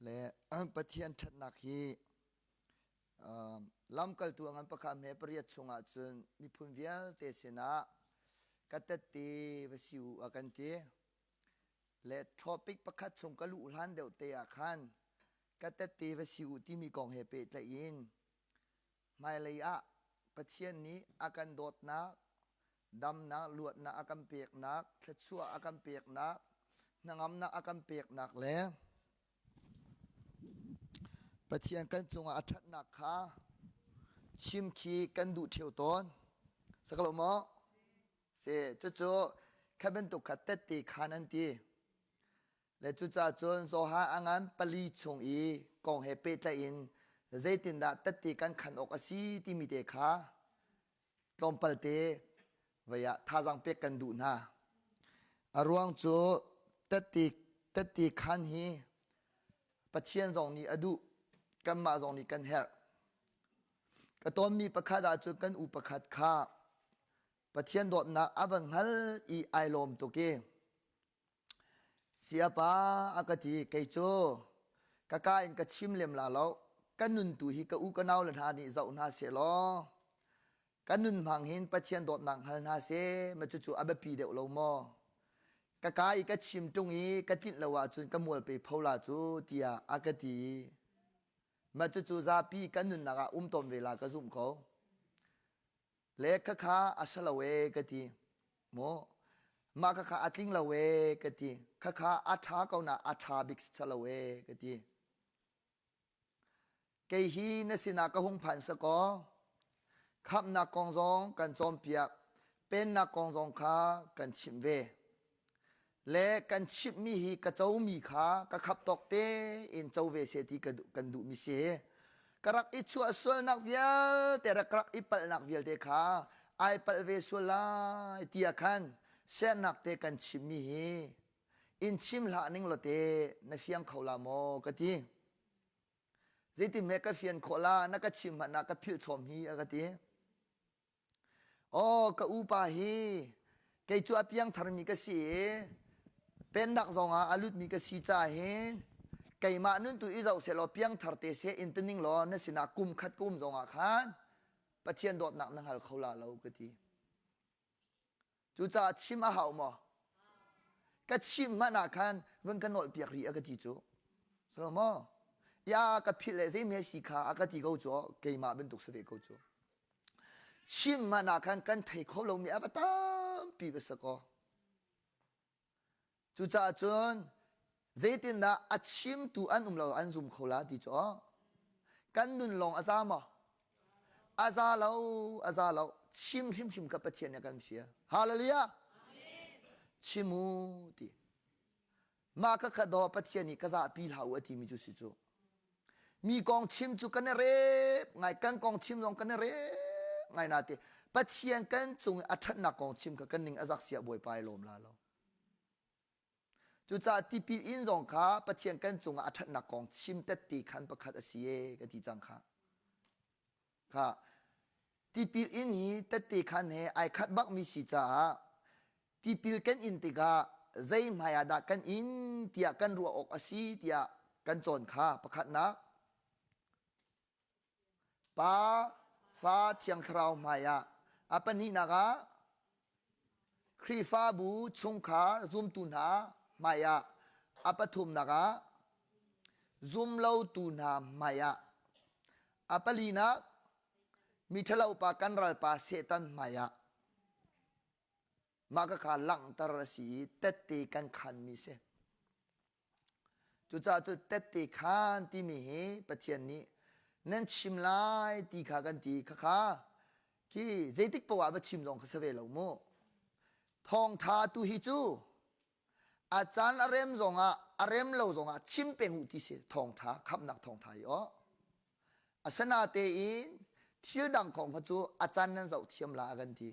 Le Pathian ṭhatnak hi lamkaltu a ngan pakhat hme pariat chungah cun miphun vialte sinah ka tette va si u a kan ti. Le topic pakhat chung ka luh hlan deuh te ah khan ka tette va si u timi kong he pehtlaih in Hmailei ah Pathian nih a kan dawtnak, damnak, luatnak a kan peknak, thluachuah a kan peknak, hnangamnak a kan peknak le Pathian kan cungah a ṭhatnak kha chim khi kan duh ṭheo tawn. Sakalo maw? Si, cucu kha bantuk kha tette khan an ti. Le cucaah cun Johan a ngan pali chung i kong he pehtlaih in zeitindah tette kan khan awk a si timi te kha tlawmpal te vei ah thazaang pek kan duh hna. A ruang cu tette tette khan hi Pathian zong nih a duh, kanmah zong nih kan herh. Ka tawnmi pakhat ahcun kan u pakhat kha Pathian dawtnak a va hngal i ai lawm tuk i Sayapa a ka ti, kei cu ka ka in ka chim lem la lo. Ka nun tu hi ka u ka nau le hna nih zoh hna sehlaw ka nun hmang hin Pathian dawtnak hngal hna seh ma cucu a biapi deuh lo maw? Ka ka i ka chim ṭung i ka tlinh lo ahcun ka mual pe pho la cu tiah a ka ti. Ma cucu zapi kan nunnak ah um tawn ve la ka zumh ko. Le khakha a si lo ee ka ti. Maw mah khakha a tling lo ee ka ti. Khakha a ṭha ko na a ṭha bik si lo ee ka ti. Kei hi na sinah ka hung phan sakaw khamhnak kong zong kan cawnpiak pennak kong zong kha kan chimh ve. Le kan chimhmi hi ka comi kha ka khap tawk tein co ve seh ti kan duhmi si. Ka rak i chuah sualnak vialte rak rak i palhnak vialte kha ai palh ve sual lai tiah khan sernak te kan chimmi hi in chim hlah ning law te na fiang kho la maw ka ti. Zeitin hme ka fian khawh la na ka chim hmanh ah ka philh chom hi a ka ti. Aw ka upa hi kei cu a piangtharmi ka si i pennak zongah a lutmi ka si caah hin keimah nun tu i zoh sehlaw piangthar te seh in tining law na sinah kum khat ka um zongah khan Pathian dawtnak na hngal kho la lo ka ti. Cucaah chim a hau maw? Ka chim hmanh ah khan vun ka nawlpiak rih a ka ti cu. Salo maw? Ya ka philh le zeime si kha a ka ti ko cu keimah bantuk si ve ko cu. Chim hmanh ah khan kan thei kho lomi a va tampi va si kaw. Cucaah cun zeitindah a chimtu an um lo an zum kho la ti cu kan nun lawng a za maw? A za lo, a za lo. Chim hrimhrim kha Pathian nih a kan fial. Hallelujah! Chim u ti. Mah kha kha daw Pathian nih ka zahpi hlah u a timi cu si cu. Mi kong chim cu kan i rep ngai, kan kong chim zong kan i rep ngai na ti. Pathian kan cung i a ṭhatnak kong chim kha kan ning a zak sia Bawipa i lawm la lo. Cucaah tipil in zong kha Pathian kan cungah a ṭhatnak kong chim tette khan pakhat a si e ka ti cang kha. Kha tipil in hi tette khan he ai khat bakmi si caah tipil kan in tikah zei hmai ah dah kan in tiah kan ruah awk a si tiah kan cawn kha pakhatnak Pa Fa Thiang Thlarau hmai ah a pahnihnak ah Khrihfabu chungkhar zumtu hna hmai ah a pathumnak ah zumlotu hna hmai ah a palinak miṭhalo pa kan ralpa Satan hmai ah Mah khakha langhter a si i tette kan khanmi si. Cucaah cu tette khan timi hi Pathian nih nan chim lai ti kha kan ti khakha khi zeitik poah ah va chim zong kha si ve lo mu. Thawngṭha tu hi cu a caan a rem zongah a rem lo zongah chim peng u ti si thawngṭha khamhnak thawngṭha hi aw. Asinatein thil dang kong kha cu a caan nan zoh thiam la a kan ti.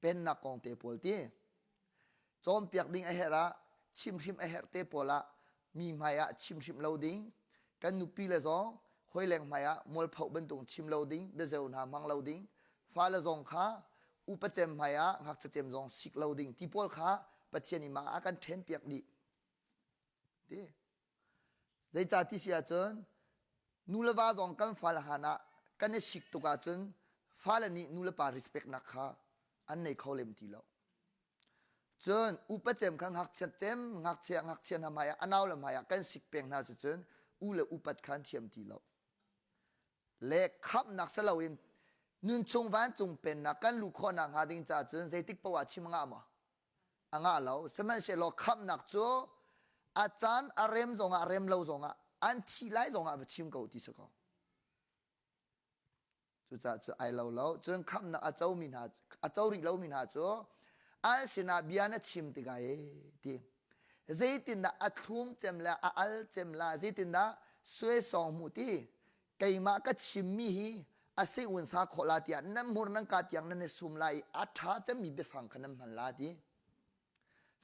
Pennak kong te pawl ti cawnpiak ding a herh ah chimhrim a herh te pawl ah mi hmai ah chimhrim lo ding kan nupi le zong hawileng hmai ah mualpho bantuk chim lo ding biazeu hna hmang lo ding fale zong kha upa cem hmai ah ngakchia cem zong sik lo ding ti pawl kha Pathian nih mah a kan ṭhen piak dih ti. Zeicah ti si ahcun nu le va zong kan fale han ah kan i sik tuk ahcun fale nih nu le pa respect nak kha an nei kho lem ti lo. Cun upa cem kha ngakchia cem ngakchia ngakchia hna hmai ah a nau le hmai ah kan sik peng hna cu cun u le upat kha an thiam ti lo. Le khamhnak si loin nunchung vancung pennak kan luh khawhnak hnga ding caah cun zeitik paoh ah chim a ngah maw? A ngah lo. Sihmanhsehlaw khamhnak cu a caan a rem zongah rem lo zongah an thih lai zongah va chim ko ti si ko. Cucaah cu ai lo lo. Cun khamhnak a comi hna a co rih lomi hna cu an sinah bia na chim tikah ee ti. Zeitindah a thlum cem le a al cem la zeitindah suaisawng hmuh ti keimah ka chimmi hi a si un sa khawh la tiah nan hmur nan ka tiang nan i sum lai i a ṭha cemmi biafang kha nan hman la ti.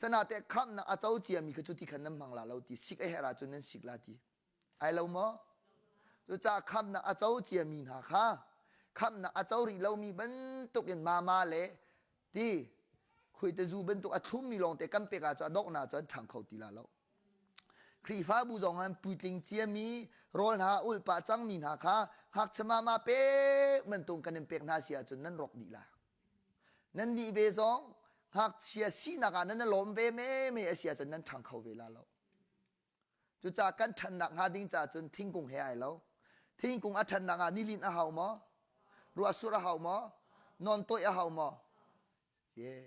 Sanate khamhnak a co ciami kha cu ti khan nan hmang la lo ti sik a herh ahcun nan sik la ti. Ai lo maw? Cucaah khamhnak a co ciami hna kha khamhnak a co rih lomi bantuk in mama le ti khuaitezu bantuk a thlummi lawngte kan pek ahcun a donghnak cu an ṭhang kho ti la lo. Khrihfabu zong an puitling ciami rawl hna ulh pah cangmi hna kha ngakchia mama pek bantuk kan in pek hna si ahcun nan rawk dih la. Nan nih ve zong ngakchia sinak ah nan i lawm ve me a si ahcun nan ṭhang kho ve la lo. Cucaah kan ṭhannak hnga ding caah cun thingkung he ai lo. Thingkung a ṭhannak ah nilin a hau maw? Ruahsur a hau maw? Non toih a hau maw? Yeah.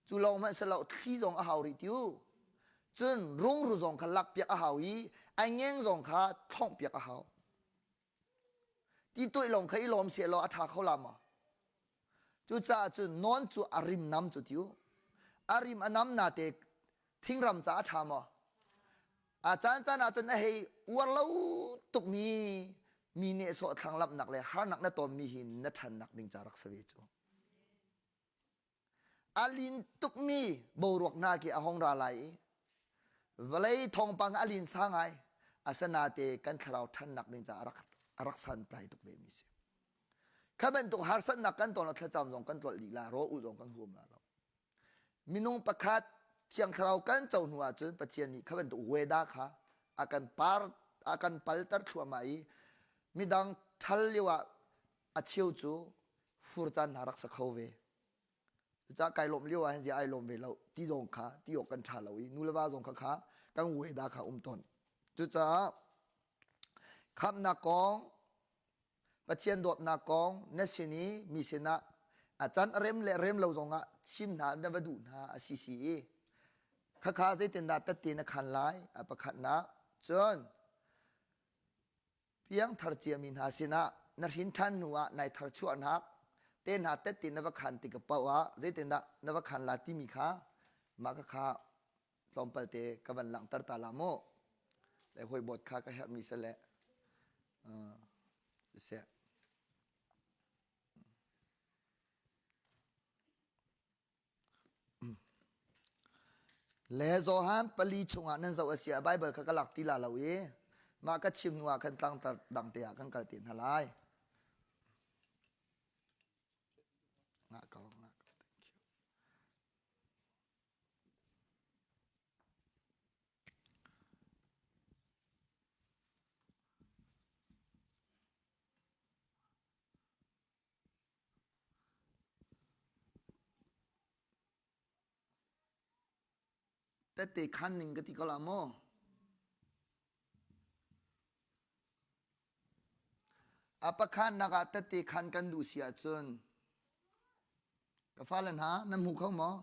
Cu lawng hmanh si lo, thli zong a hau rih tiu. Cun rungru zong kha lakpiak a hau i a ngeng zong kha thlonghpiak a hau. Ti toih lawng kha i lawm seh law a ṭha kho la maw? Cucaah cun nawn cu a rim nam cu tiu. A rim a nam na te thingram ca a ṭha maw? A caan caan ah cun a hei uar lo tukmi mi nehsawh thlanglamhnak le harnak na tawnmi hi na ṭhannak ding ca rak si ve cu. A lin tukmi boruak hna khi a hong ra lai i vawlei thawngpang a lin sa ngai asanate kan thlarau ṭhannak ding caah a rak a rak santlai tuk ve mi si. Kha bantuk harsatnak kan ton thlacam zong kan tlolh dih la rawl ulh zong kan huam la lo. Minung pakhat thiang thlarau kan co hnu ahcun Pathian nih kha bantuk weda kha a kan par a kan palter thluahmah i midang ṭhal lio ah a cheu cu fur caan hna rak sa kho ve. Cucaah kai lawmh lio ah hin ziah ai lawm ve lo ti zong kha ti awk kan ṭha lo i nu le va zong kha kha kan weda kha um tawn. Cucaah khamhnak kong Pathian dawtnak kong na sin i mi sinah a can a rem le rem lo zongah chim hna na va duh hna a si si i khakha zeitindah tette na khan lai a pakhatnak cun piangthar ciami hna sinah na hrin ṭhan hnu ah nai tharchuahnak te hna tette na va khan tik paoh ah zeitindah na va khan la timi kha mah khakha tlawmpal te ka van langhter ta la mu le hawi bawt kha ka herhmi si le siseh Le Johan pali chungah nan zoh a si ah Baibal kha ka lak ti la lo i mah ka chim hnu ah khan tlangtar dang te ah kan kal te hna lai. Ngah ko, ngah ko. Thank you. Tette khan ning ka ti ko la maw? A pakhatnak ah tette khan kan duh si ahcun ka fale hna nan hmu kho maw?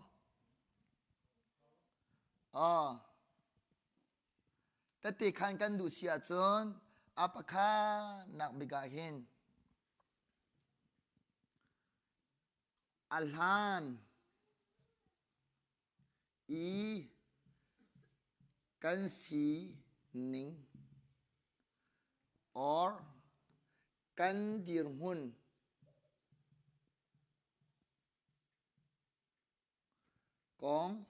Oh. Tette khan kan duh si ahcun a pakhatnak bik ah hin A hlan i kan sining or kan dirhmun kong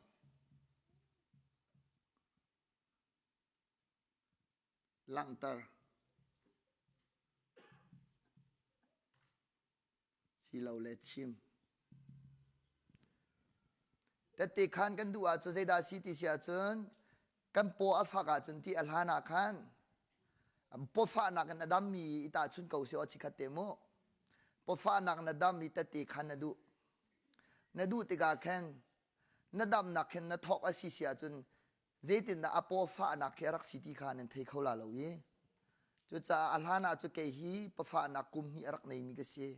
langhter. Silole chim. Tette khan kan duh ahcun zeidah a si ti si ahcun kan paw a fak ahcun ti a hlan ah khan. Pawfahnak in a dammi i tahchun ko si aw chikhat te mu. Pawfahnak na dam i tette khan na duh. Na duh tikah khan na damnak khin na thawk a si si ahcun zeitindah a pawfahnak khi a rak si ti kha nan thei kho la lo i cucaah a hlan ah cu kei hi pawfahnak kum hnih a rak neimi ka si.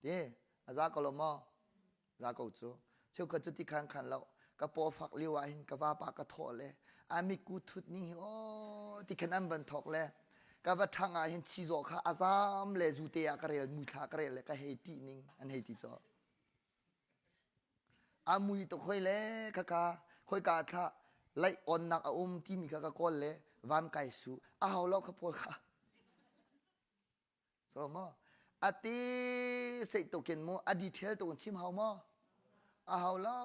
Ti a za ko lo maw? Za ko cu. Cheukhat cu ti khan khan lo. Ka paw fak lio ah hin ka vapa ka thawh le a mitku thut ning hi aw ti khan an van thawk le ka va ṭhang ah hin chizawh kha a zam le zute ah ka rel muithla ka rel le ka hei ṭih ning an hei ti caw. A mui tuk hoi le khakha khoika thlah laih onnak a um timi kha ka kawl le vam kai su a hau lo kha pawl kha. So maw? A ti sei tukin mu a detail tukin chim hau maw? A hau lo.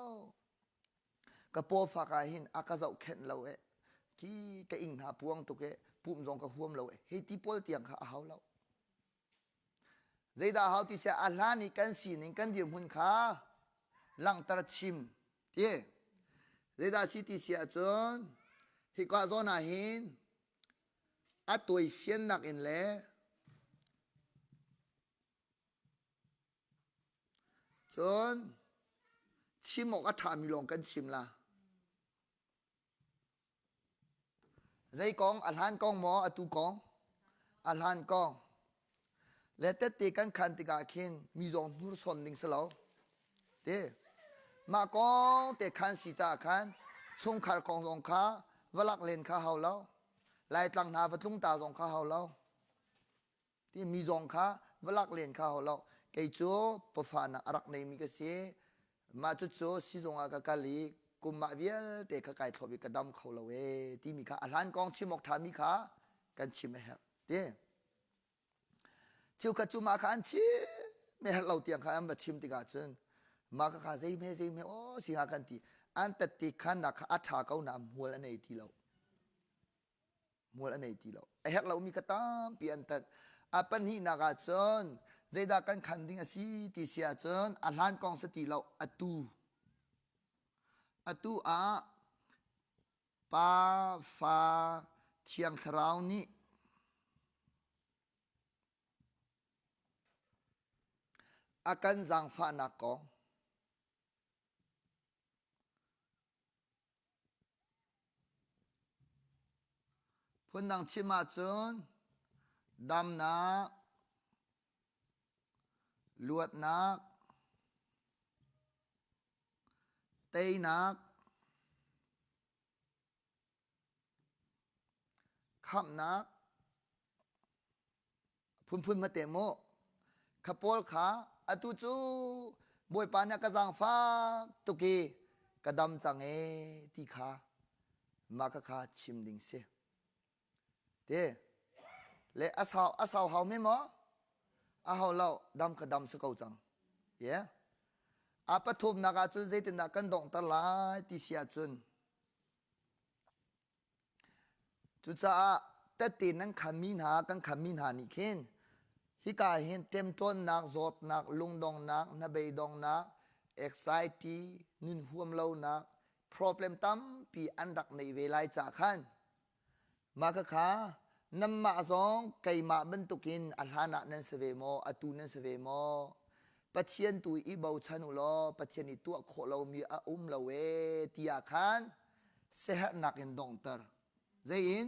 Ka paw fak ah hin a ka zohkhenh lo eh. Khi ka ing hna puang tuk eh. Pum zong ka huam lo eh. Hei ti pawl tiang kha a hau lo. Zeidah hau ti sia a hlan i kan sining kan dirhmun kha langhter chim ti. Zeidah si ti si ahcun hika zawn ah hin a tuaifiannak in le cun chim awk a ṭhami lawng kan chim la. Zei kong? A hlan kong maw? Atu kong? A hlan kong. Le tette kan khan tikah khin mi zong hnursawn ding si lo. Ti. Mah kong te khan si caah khan chungkhar kong zong kha va lak len kha hau lo. Laitlang hna va tlung ta zong kha hau lo. Ti mi zong kha va lak len kha hau lo. Kei cu pafa nak a rak neimi ka si. Mah cucu sizung ah ka kal i kum mah vialte kha kai thlop i ka dam kho lo ee timi kha a hlan kong chim awk ṭhami kha kan chim a herh. Ti. Cheukhat cu mah kha an chim herh lo tiang kha an va chim tikah cun mah kha kha zeihme zeihme aw si hnga kan ti an tat khan nak kha a ṭha ko na hmual a nei ti lo hmual a nei ti lo a herh lomi ka tampi an tat a pahnihnak ah cun zeidah kan khan ding a si ti si ahcun a hlan kong si ti lo atu atu ah Pa, Fa, Thiang Thlarau nih a kan zaangfahnak kong phundang chim ahcun damnak, luatnak, Teinak, khamhnak, phunphun hmate mu. Kha pawl kha atu cu Bawipa nih a ka zaangfak tuk i ka dam cang ee ti kha mah khakha chim ding si. Ti le a sau a sau hau mi maw? A hau lo dam kha dam si ko cang. Yeah. A pathumnak ah cun zeitindah kan donghter lai ti si ahcun cucaah tette nan khanmi hna kan khanmi hna nih khin hika hin ṭemṭawnnak zawtnak lungdongnak hnabeidongnak anxiety nun huam lonak problem tampi an rak neih ve lai caah khan Mah khakha nanmah zong keimah bantukin a hlan ah nan si ve maw, atu nan si ve maw? Pathian tu i bochan u law Pathian i tuah khawh lomi a um lo ee tiah khan siaherhnak in donghter. Zei in?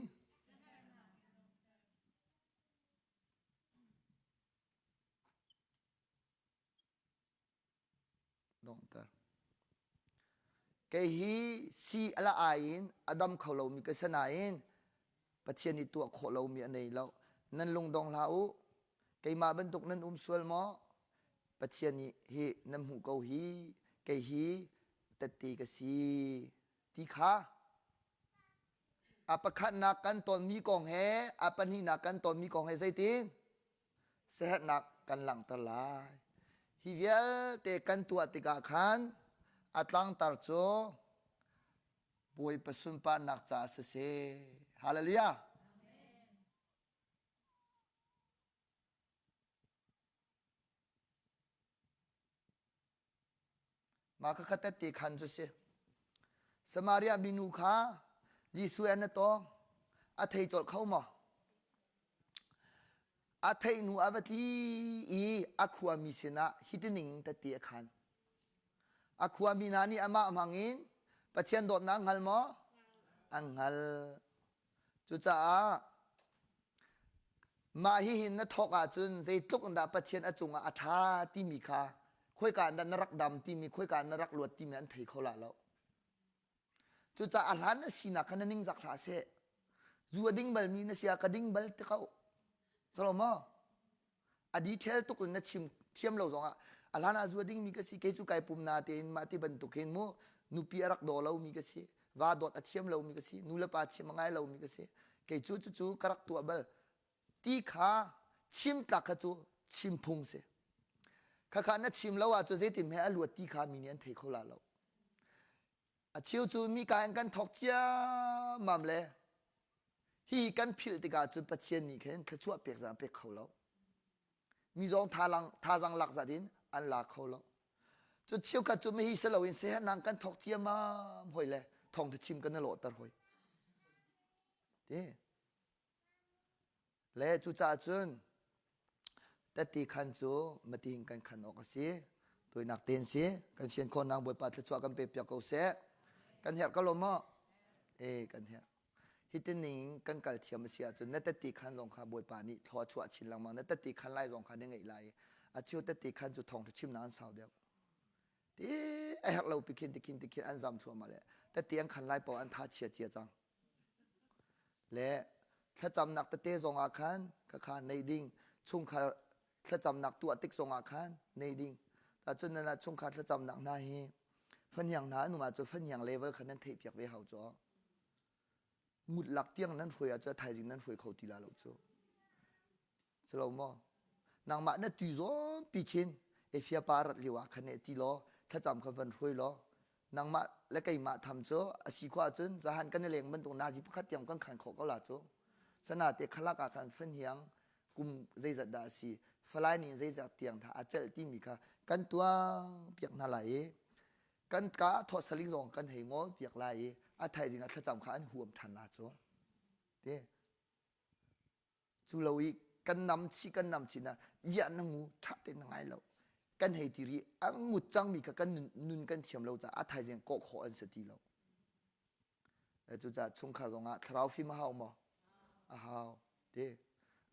Donghter. Kei hi si a la ai in a dam kho lomi ka si nain Pathian nih tuah khawh lomi a nei lo. Nan lungdong hlah u. Keimah bantuk nan um sual maw? Pathian nih hi nan hmuh ko hi kei hi tette ka si ti kha a pakhatnak kan tonmi kong he a pahnihnak kan tonmi kong he zeitin siaherhnak kan langhter lai. Hi vialte kan tuah tikah khan a tlangtar cu Bawipa sunparnak caah siseh. Hallelujah. Mah kha tette khan cu si. Samaria minu kha Jesuh an na tawng. A thei colh kho maw? A theih hnu a va tli i a khuami sinah hitining tette a khan. A khuami hna nih amah hmangin Pathian dawtnak hngal maw? An hngal. Cucaah mah hihin na thawk ahcun zeitluk in dah Pathian a cungah a ṭha timi kha khoika in dah na rak dam timi khoika in na rak luat timi an thei kho la lo. Cucaah a hlan na sinak kha na ningzak hlah seh. Zu a ding balmi na si ah ka ding bal ti ko. Salo maw? A detail tuk in na chim thiam lo zongah a hlan ah zu a dingmi ka si kei cu kai pum na tein mah ti bantuk hin mu nupi a rak daw lomi ka si va dawt a thiam lomi ka si nu le pa chim a ngai lomi ka si kei cu cucu ka rak tuah bal ti kha chim tlak kha cu chim phung si khakha na chim lo ahcun zeitin hme a luat ti kha mi nih an thei kho la lo a cheu cu mi ka in kan thawk ciammam le hi kan philh tikah cun Pathian nih khin thluachuah pek zang pek kho lo mi zong thalang thazang lak zat in an la kho lo cu cheukhat cu mihi si loin sehnang kan thawk ciammam hoi le thawng chim kan i lawhter hoi ti Le cucaah cun tette khan cu matin kan khan awk a si. Tuinak ten si. Kan fian khawhnak Bawipa thluachuah kan pek piak ko seh. Kan herh ko lo maw? Eh kan herh. Hitin ning kan kal thiam a si ahcun na tette khan zong kha Bawipa nih thlua chuah chin lengmang na tette khan lai zong kha na ngeih lai. A cheu tette khan cu thawngtha chimnak an sau deuh. Ti a herh lo pi khin tikhin tikhin an zam thluahmah le tette an khan lai paoh an tha chia cia cang. Le thlacamnak tete zongah khan khakha nei ding chungkhar thlacamnak tuah tik zongah khan nei ding cun nan ah chungkhar thlacamnak hna hi fahniang hna an um ahcun fahniang level kha nan theih piak ve hau cu ngut lak tiang nan hruai ahcun thaizing nan hruai kho ti la lo cu Si lo maw? Nangmah na tui zawnpi khin Efia pa rat lio ah khan eh ti law thlacam kha van hruai law nangmah le keimah tham cu a si khawh ahcun zahan kan i leng bantuk nazi pakhat tiang kan khan khawh ko la cu. Sana te khalak ah khan fahniang kum zeizat dah a si falai nih zeizat tiang dah a celh timi kha kan tuang piak hna lai i kan ka thawt saling zong kan hei ngol piak lai i a thaizing ah thlacam kha an huam ṭhan la cu. Ti Cu lo i kan nam chih kan nam chih na iah na ngu ṭha tein na ngai lo. Kan hei ti ri a ngut cangmi kha kan nun kan thiam lo caah a thaizing kawh khawh an si ti lo. Cucaah chungkhar zongah thlarau fim a hau maw? A hau. Ti.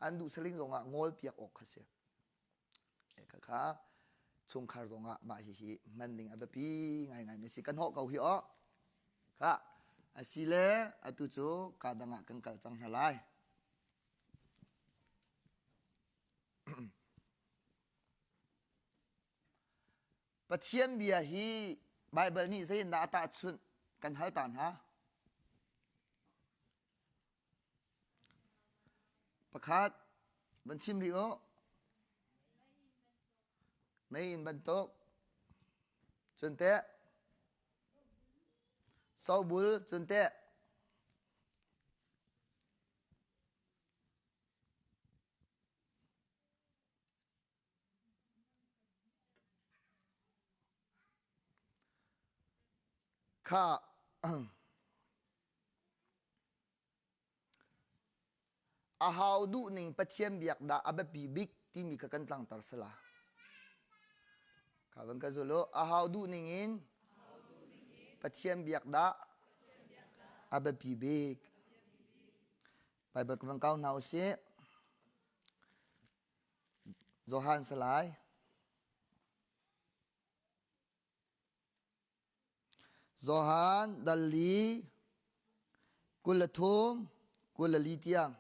An duh saling zongah ngawl piak awk kha si. Khakha chungkhar zongah mah hihi hman ding a biapi ngaingai mi si. Kan hawh ko hi aw. Kha asile atu cu ka dang ah kan kal cang hna lai. Pathian bia hi Baibal nih zeitindah a tahchunh kan hal ta hna. Pakhat van chim rih u. Meiinn bantuk. Cun teh sobul cun teh Kha a hau duhning Pathian biak dah a biapi bik timi kha kan tlangtar sala. Kha van ka zul u. A hau duhning in Pathian biak dah a biapi bik. Bible ka van kau hna usih. Johan Salai. Johan dal li 23 24 tiang.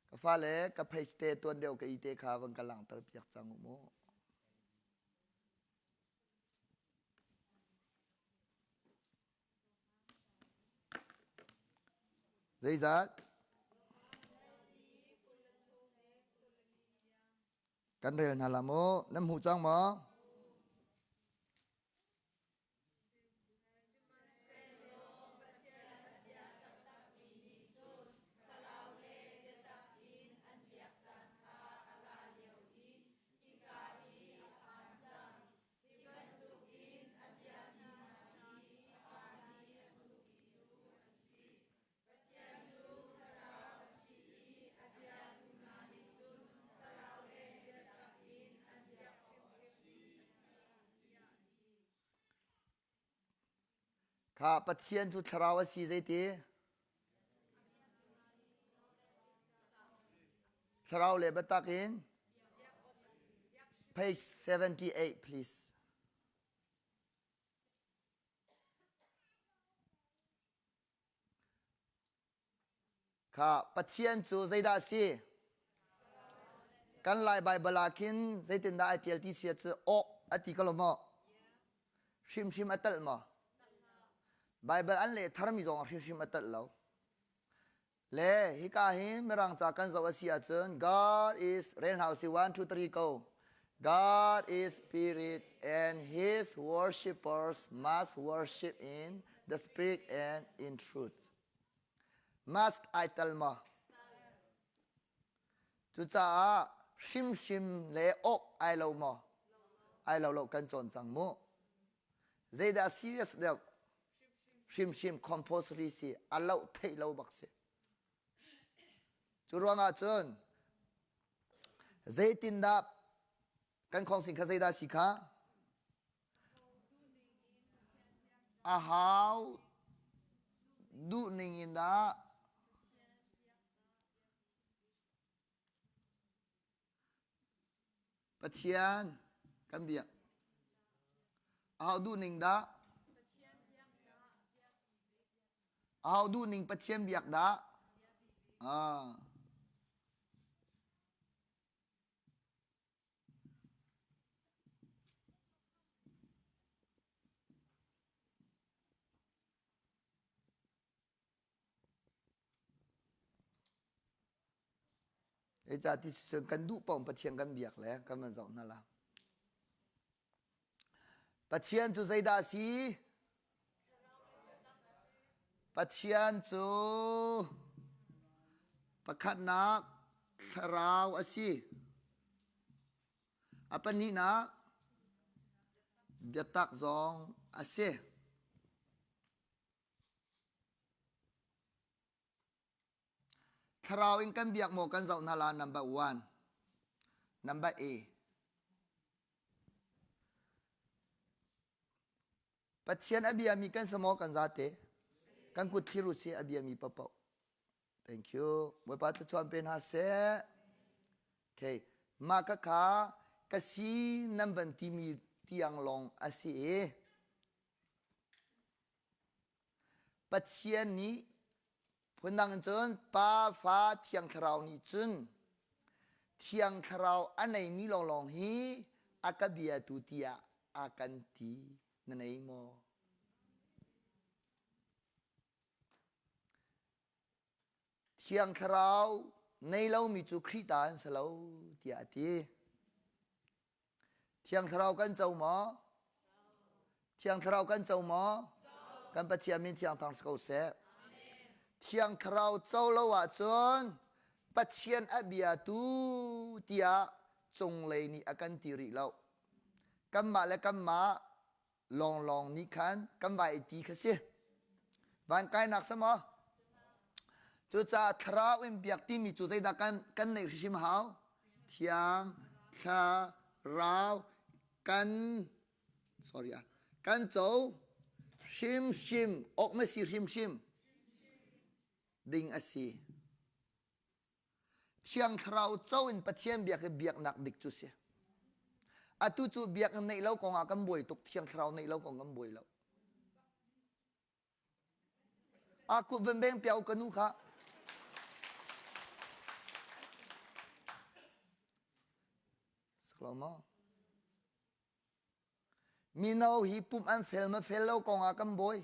Ka fale ka page te tuan deuh ka ite kha van ka langhter piak cang u mu. Zeizat? Kan rel hna la mu. Nan hmu cang maw? Hi bantukin a biami hna hi a Pa nih a duhmi cu an si. Pathian cu thlarau a si. Kha Pathian cu thlarau a si zeiti? Thlarau le biatak in page 78 please. Kha Pathian cu zeidah a si? Kan Lai Baibal ah khin zeitindah ai ṭial ti sia cu awk a ti ko lo maw? Hrimhrim a telh maw? Baibal an leh tharmi zong ah hrimhrim a telh lo. Le hika hin Mirang ca kan zoh a si ahcun God is rel hna usih 1 2 3 go. God is spirit and his worshippers must worship in the spirit and in truth. Must ai tel maw? Cucaah hrimhrim le awk ai lo maw? Ai lo lo kan cawn cang mu. Zeidah serious deuh? Hrimhrim compulsory si a loh theih lo bak si. Cu ruangah cun zeitindah kan khawngsin kha zeidah si kha? A hau duhning in dah Pathian kan biak. A hau duhning dah? A hau duhning Pathian biak dah? Ah. Zeicah ti cun kan duh paoh Pathian kan biak le kan van zoh hna la. Pathian cu zeidah a si? Pathian cu pakhatnak thlarau a si. A pahnihnak biatak zong a si. Thlarau in kan biak maw kan zoh hna la number one. Number A. Pathian a biami kan si maw kan zate? Kan kut thlir u sih a biami paohpaoh. Thank you. Bawipa thluachuah pe hna seh. Okay. Mah ka kha ka si nan van timi tiang lawng a si i Pathian nih phundang in cun Pa, Fa, Thiang Thlarau nih cun Thiang Thlarau a neimi lawnglawng hi a ka biatu tiah a kan ti. Na nei maw? Thiang Thlarau nei lomi cu Khrih ta an si lo tiah a ti. Thiang Thlarau kan co maw? Thiang Thlarau kan co maw? Kan Pathian min thiang thang si ko seh. Thiang Thlarau co lo ahcun Pathian a biatu tiah cunglei nih a kan ti rih lo. Kanmah le kanmah lawnglawng nih khan kan vai ti kha si. Van kainak sa maw? Cucaah thlarau in biak timi cu zeidah kan, kan neih hrimhrim hau? Thiang thlarau kan sorry ah kan co hrimhrim awk ma si hrimhrim ding a si. Thiang Thlarau co in Pathian biak hi biaknak dik cu si. Atu cu biakinn neih lo kong ah kan buai tuk, Thiang Thlarau neih lo kong kan buai lo. A kut van beng piao ka nu kha. Saklo maw? Mino hi pumh an fel ma fel lo kong ah kan buai.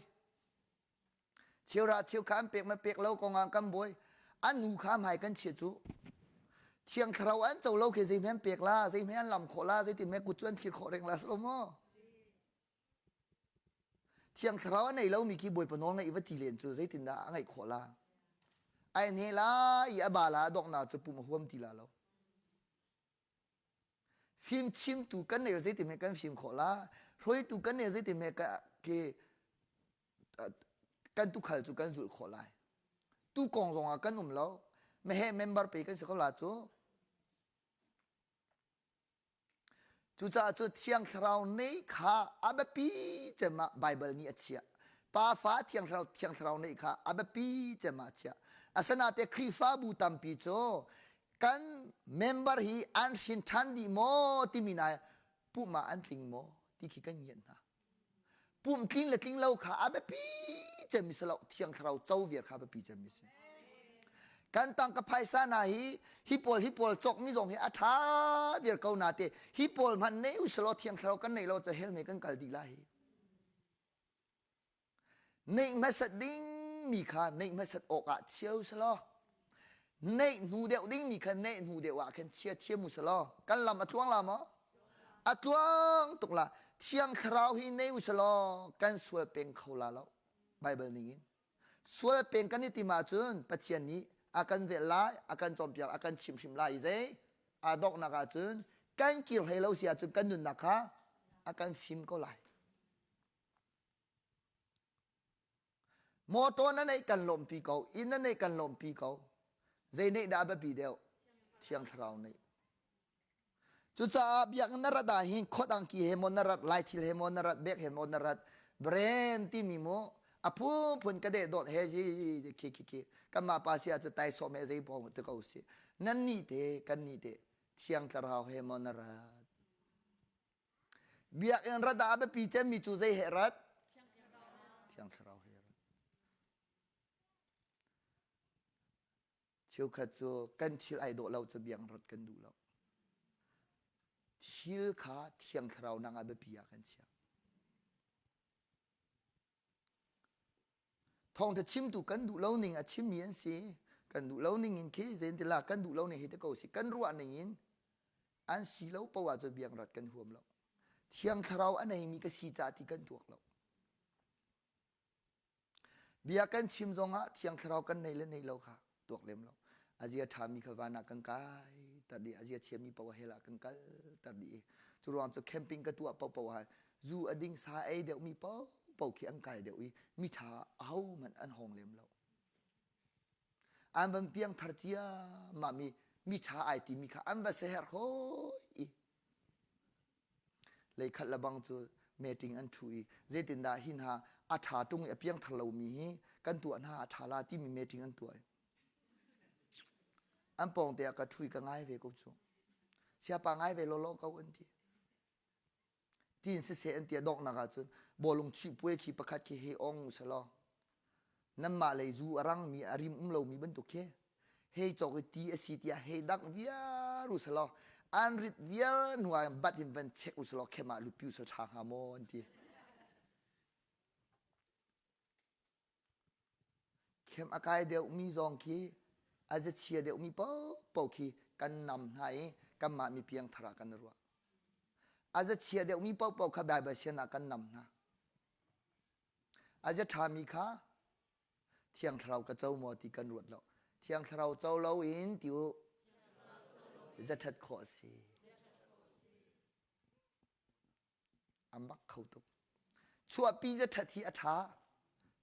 Cheura cheu kha an pek ma pek lo kong ah kan buai. An nu kha hmai kan chia cu. Thiang thlarau an co lo khi zei hme an pek la, zei hme an lam khawh la, zeitin hme kut cu an thlir khawh reng la silo maw? Thiang thlarau a nei lomi khi Bawipa nawl ngaih va ti len cu zeitindah a ngaih khawh la? Ai hne la i a ba la donghnak cu pum a huam ti la lo. Fimchimtu kan nei zeitin hme kan fim khawh la? Hruaitu kan nei zeitin hme ke kan tukhal cu kan zulh khawh lai? Tu kong zong ah kan um lo. Meheh member pe kan si ko la cu. Cucaah cu Thiang Thlarau nei kha a biapi cem ah Baibal nih a chiah. Pa fa thiang thlarau thiang thlarau neih kha a biapi cem ah chiah. Asinain Khrihfabu tampi cu kan member hi an hrin ṭhan dih maw timi na pumh ah an tling maw ti khi kan ngiat hna. Pumh tling le tling lo kha a biapi cemmi si lo thiang thlarau co viar kha a biapi cemmi si. Kan tangka phaisa hna hi hi pawl hi pawl cawkmi zong hi a ṭha viar ko na te hi pawl hmanh nei usalaw thiang thlarau kan neih lo cu hell mei kan kal dih lai hi. Neih hmasat dingmi kha neih hmasat awkah chia u selaw neih hnu deuh dingmi kha neih hnu deuh ah khan chia thiam u selaw kan lam a tluang la maw? A tluang tuk la. Thiang Thlarau hi nei u selaw kan sual peng kho la lo. Bible ning in. Sual peng kan i tim ahcun Pathian nih a kan velh lai, a kan cawnpiak, a kan chimhrim lai i zei aa donghnak ahcun kan kir hlei lo si ahcun kan nunnak kha a kan fim ko lai. Motor na neih kan lawmhpi ko, inn na neih kan lawmhpi ko. Zei neih dah a biapi deuh? Thiang Thlarau neih. Cucaah biakinn na rat ah hin khot angki he maw na rat, lai thil he maw na rat, bek he maw na rat, brand timi mu a phunphun ka deh dawt he ji khi khi khi kanmah pa si ahcun taisawm he zei pawng te ko si. Nan nih te kan nih te Thiang Thlarau he maw na rat? Biakinn rat ah a biapi cemmi cu zei he rat? Thiang Thlarau he rat. Cheukhat cu kan thil ai dawh lo cu biakinn rat kan duh lo. Thil kha Thiang Thlarau nang ah biapi ah kan chiah. Thawngtha chimtu kan duh lo ning a chimmi an si. Kan duh lo ning in khi zeintila kan duh lo ning hi te ko si. Kan ruah ning in an si lo poah cu biang rat kan huam lo. Thiang Thlarau a neimi ka si ca ti kan tuak lo. Bia kan chim zongah Thiang Thlarau kan nei le nei lo kha tuak lem lo. Azia ṭhami kha van ah kan kai tar dih, azia chiami paoh hell ah kan kal tar dih i cu ruang cu camping ka tuah paohpaoh ah zu a ding sa ei deuhmi paohpaoh khi an kai deuh i miṭha ahohmanh an hawng lem lo. An van piang thar ciammam i miṭha ai timi kha an va seher hoi i Leikhat lebang cu meeting an ṭhu i zeitindah hi hna a ṭha ṭung i a piangthar lomi hi kan tuah hna a ṭha la timi meeting an tuah i an pawngte ah ka ṭhu i ka ngai ve ko cu. Siapa ngai ve lawlaw ko an ti. Tiin siseh an ti a donghnak ahcun bawlung chuih puai khi pakhat khi hei ong u selaw nanmah lei zu a rangmi a rim um lomi bantuk khi hei cawk i ti a si tiah hei dangh viar u selaw an rit viar hnu ah bat in van check u selaw khem ah lupi u selaw ṭha hnga maw an ti. Khem a kai deuhmi zong khi a ziachia deuhmi paohpaoh khi kan nam hna i kanmah mi piangthar ah kan ruah. A ziachia deuhmi paohpaoh kha Baibal sian ah kan nam hna. A zia ṭhami kha Thiang Thlarau ka co maw ti kan ruat lo. Thiang Thlarau co lo in ti u zaṭhat khawh a si. A mak kho tuk. Chuahpi zaṭhat hi a ṭha.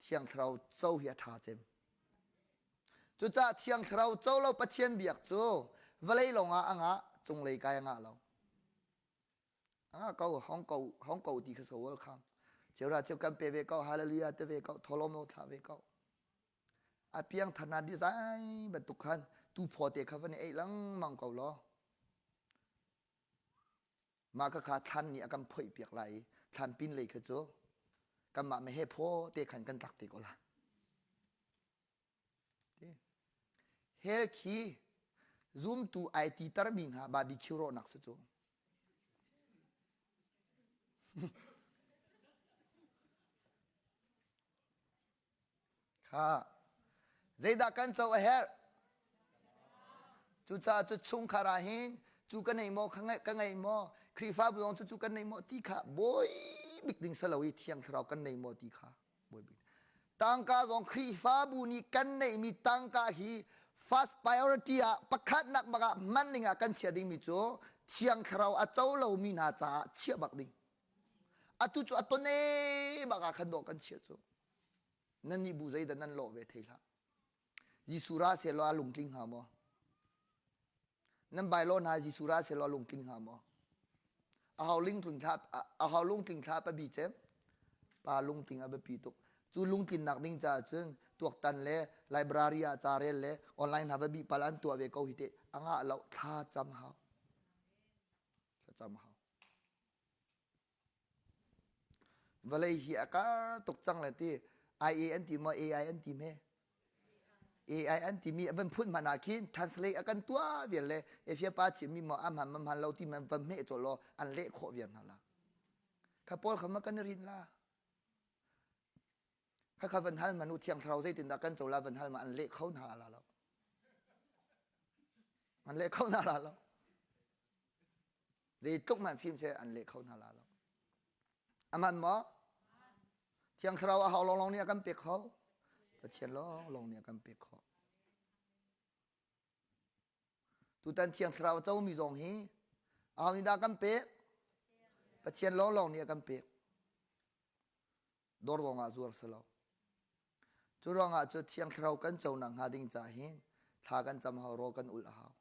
Thiang Thlarau co hi a ṭha cem. Cucaah Thiang Thlarau co lo Pathian biak cu vawlei lawngah a ngah, cunglei kai a ngah lo. Anga ko hong ko hong ko ti kha so wal khang. Cheu ra cheu kan pe ve ko hallelujah te ve ko tholom o thla ve ko. A piang thana design bantuk khan tu pho te kha van ei lengmang ko lo. Ma ka kha thlan nih a kan phoih piak lai i thlan pin lei kha cu kanmah me he phaw te khan kan tlak te ko la. Hell khi zumtu ai ti termi hna barbecue rawhnak si cu. Kha zeidah kan co a herh? Cucaah cu chungkhar ah hin cu ka nei maw ka ngei maw Khrihfabu zong cu cu kan nei maw ti kha bawi bik ding si lo i Thiang Thlarau kan nei maw ti kha Tangka zong Khrihfabu nih kan neihmi tangka hi first priority ah pakhatnak bak ah hman ding ah kan chiah dingmi cu Thiang Thlarau a co lomi hna caah chiah bak ding. Atu cu a tone bak ah khan dawh kan chiah cu. Nan nih bu zeidah nan lawh ve thei hlah. Jesuh ra seh law a lungtling hnga maw? Nan bylaw hna Jesuh ra seh law lungtling hnga maw? A hau lungtling thla a hau lungtling thla pa bi cem pa lungtling a biapi tuk. Cu lungtlinnak ding caah cun tuaktan le library ah ca rel le online hna va bih pal an tuah ve ko hi te a ngah lo thla cam hau. Thla cam hau. Vawlei hi a kar tuk cang le ti IA an ti maw AI an ti hme? AI an timi a van phun hmanh ah khin translate a kan tuah vial le Efia pa chimmi maw a hman ma hman lo ti man van hmeh cawlh law an leh khawh viar hna la. Kha pawl kha ma kan rin la. Kha kha van hal man u thiang thlarau zeitindah kan co la van hal ma an leh kho hna la lo. An leh kho hna la lo. Zeitluk man fim seh an leh kho hna la lo. Aman maw? Thiang Thlarau a hau lawnglawng nih a kan pek kho. Pathian lawnglawng nih a kan pek khawh. Tutan Thiang Thlarau comi zong hi aho nih dah kan pek? Pathian lawnglawng nih a kan pek. Dawr zong ah zuar si lo. Cu ruangah cu Thiang Thlarau kan co nakhnga ding ca hin thla kan cam hau, rawl kan ulh a hau.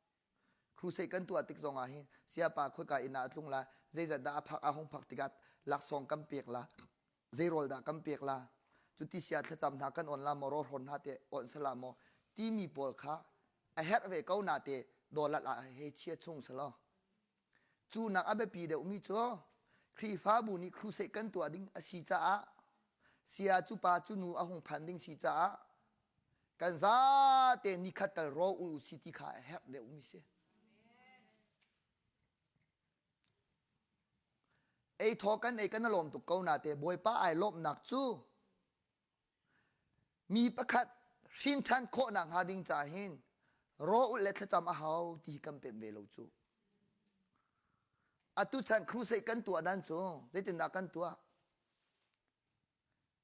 Crusade kan tuah tik zongah hin siapa khoika inn ah a tlung la, zeizat dah a phak a hung phak tikah laksawng kan pek la, zei rawl dah kan pek la, cuti sia thlacam hna kan on la maw, raw hrawn hna te on sala maw timi pawl kha a herh ve ko na te dawlat ah hei chia chung selaw. Cu nak a biapi deuhmi cu Khrihfabu nih crusade kan tuah ding a si caah sia cu pa cu nu a hung phan ding si caah kan zate nikhat tal ro ul si ti kha a herh deuhmi si. Ei thaw kan ei kan lawm tuk ko na te Bawipa ai lawmhnak cu Mi pakhat hrin ṭhan khawhnak hnga ding ca hin raw ulh le thlacam a hau ti kan pemh ve lo cu. Atu chan crusade kan tuah dan cu zeitindah kan tuah?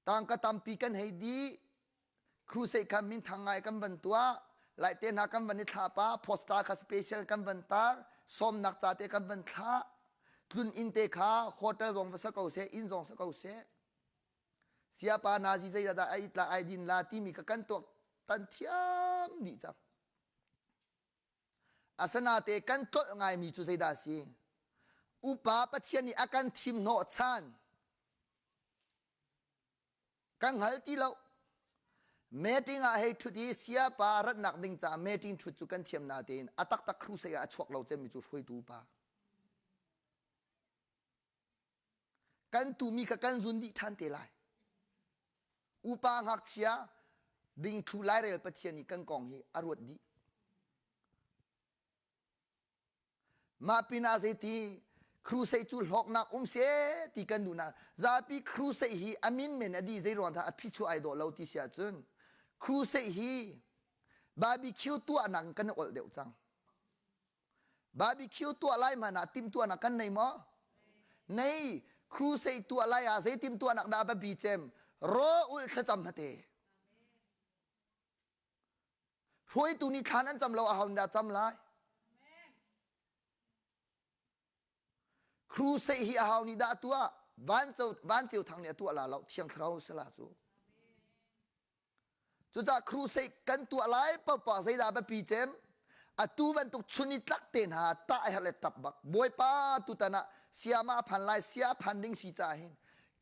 Tangka tampi kan hei dih. Crusade kha minthang ngai kan van tuah. Laite hna kan van i thlah pa, poster kha special kan van tar, sawmnak ca te kan van thlah. Tlun inn te kha hotel zong va sa ko seh, inn zong sa ko seh. Siapa nazi zeidah dah a it la ai din la timi ka kan tuak tan thiam dih cang. Asanate kan tlolh ngaimi cu zeidah a si? Upa Pathian nih a kan thim hnawh chan kan hngal ti lo. Meeting ah hei ṭhut i siapa ratnak ding caah meeting ṭhut cu kan thiam natein a taktak crusade ah a chuak lo cemmi cu hruaitu upa. Kan tumi kha kan zun dih ṭhan te lai. Upa ngakchia dingthlu lairel Pathian nih kan kong hi a ruat dih. Mah pinah zeiti crusade cu hlawknak um se ti kan duh na zapi crusade hi a min men a di zei ruang dah a phichuah ai dawh lo ti si ahcun crusade hi barbecue tuahnak in kan i olh deuh cang. Barbecue tuah lai hmanh ah timhtuahnak kan nei maw? Nei. Crusade tuah lai ah zei timhtuahnak dah biapi cem? Raw ulh thlacam hate. Hruaitu nih thlan an cam lo a dah cam lai? Crusade hi ahau nih dah tuah? Van van ceu thang nih a tuah la lo thiang thlarau sala cu. Cucaah crusade kan tuah lai paohpaoh zeidah biapi cem? Atu bantuk chun i tlak te hna tah herh le tap bak. Bawipa tutan ah siama a phan lai, sia a phan ding si caah hin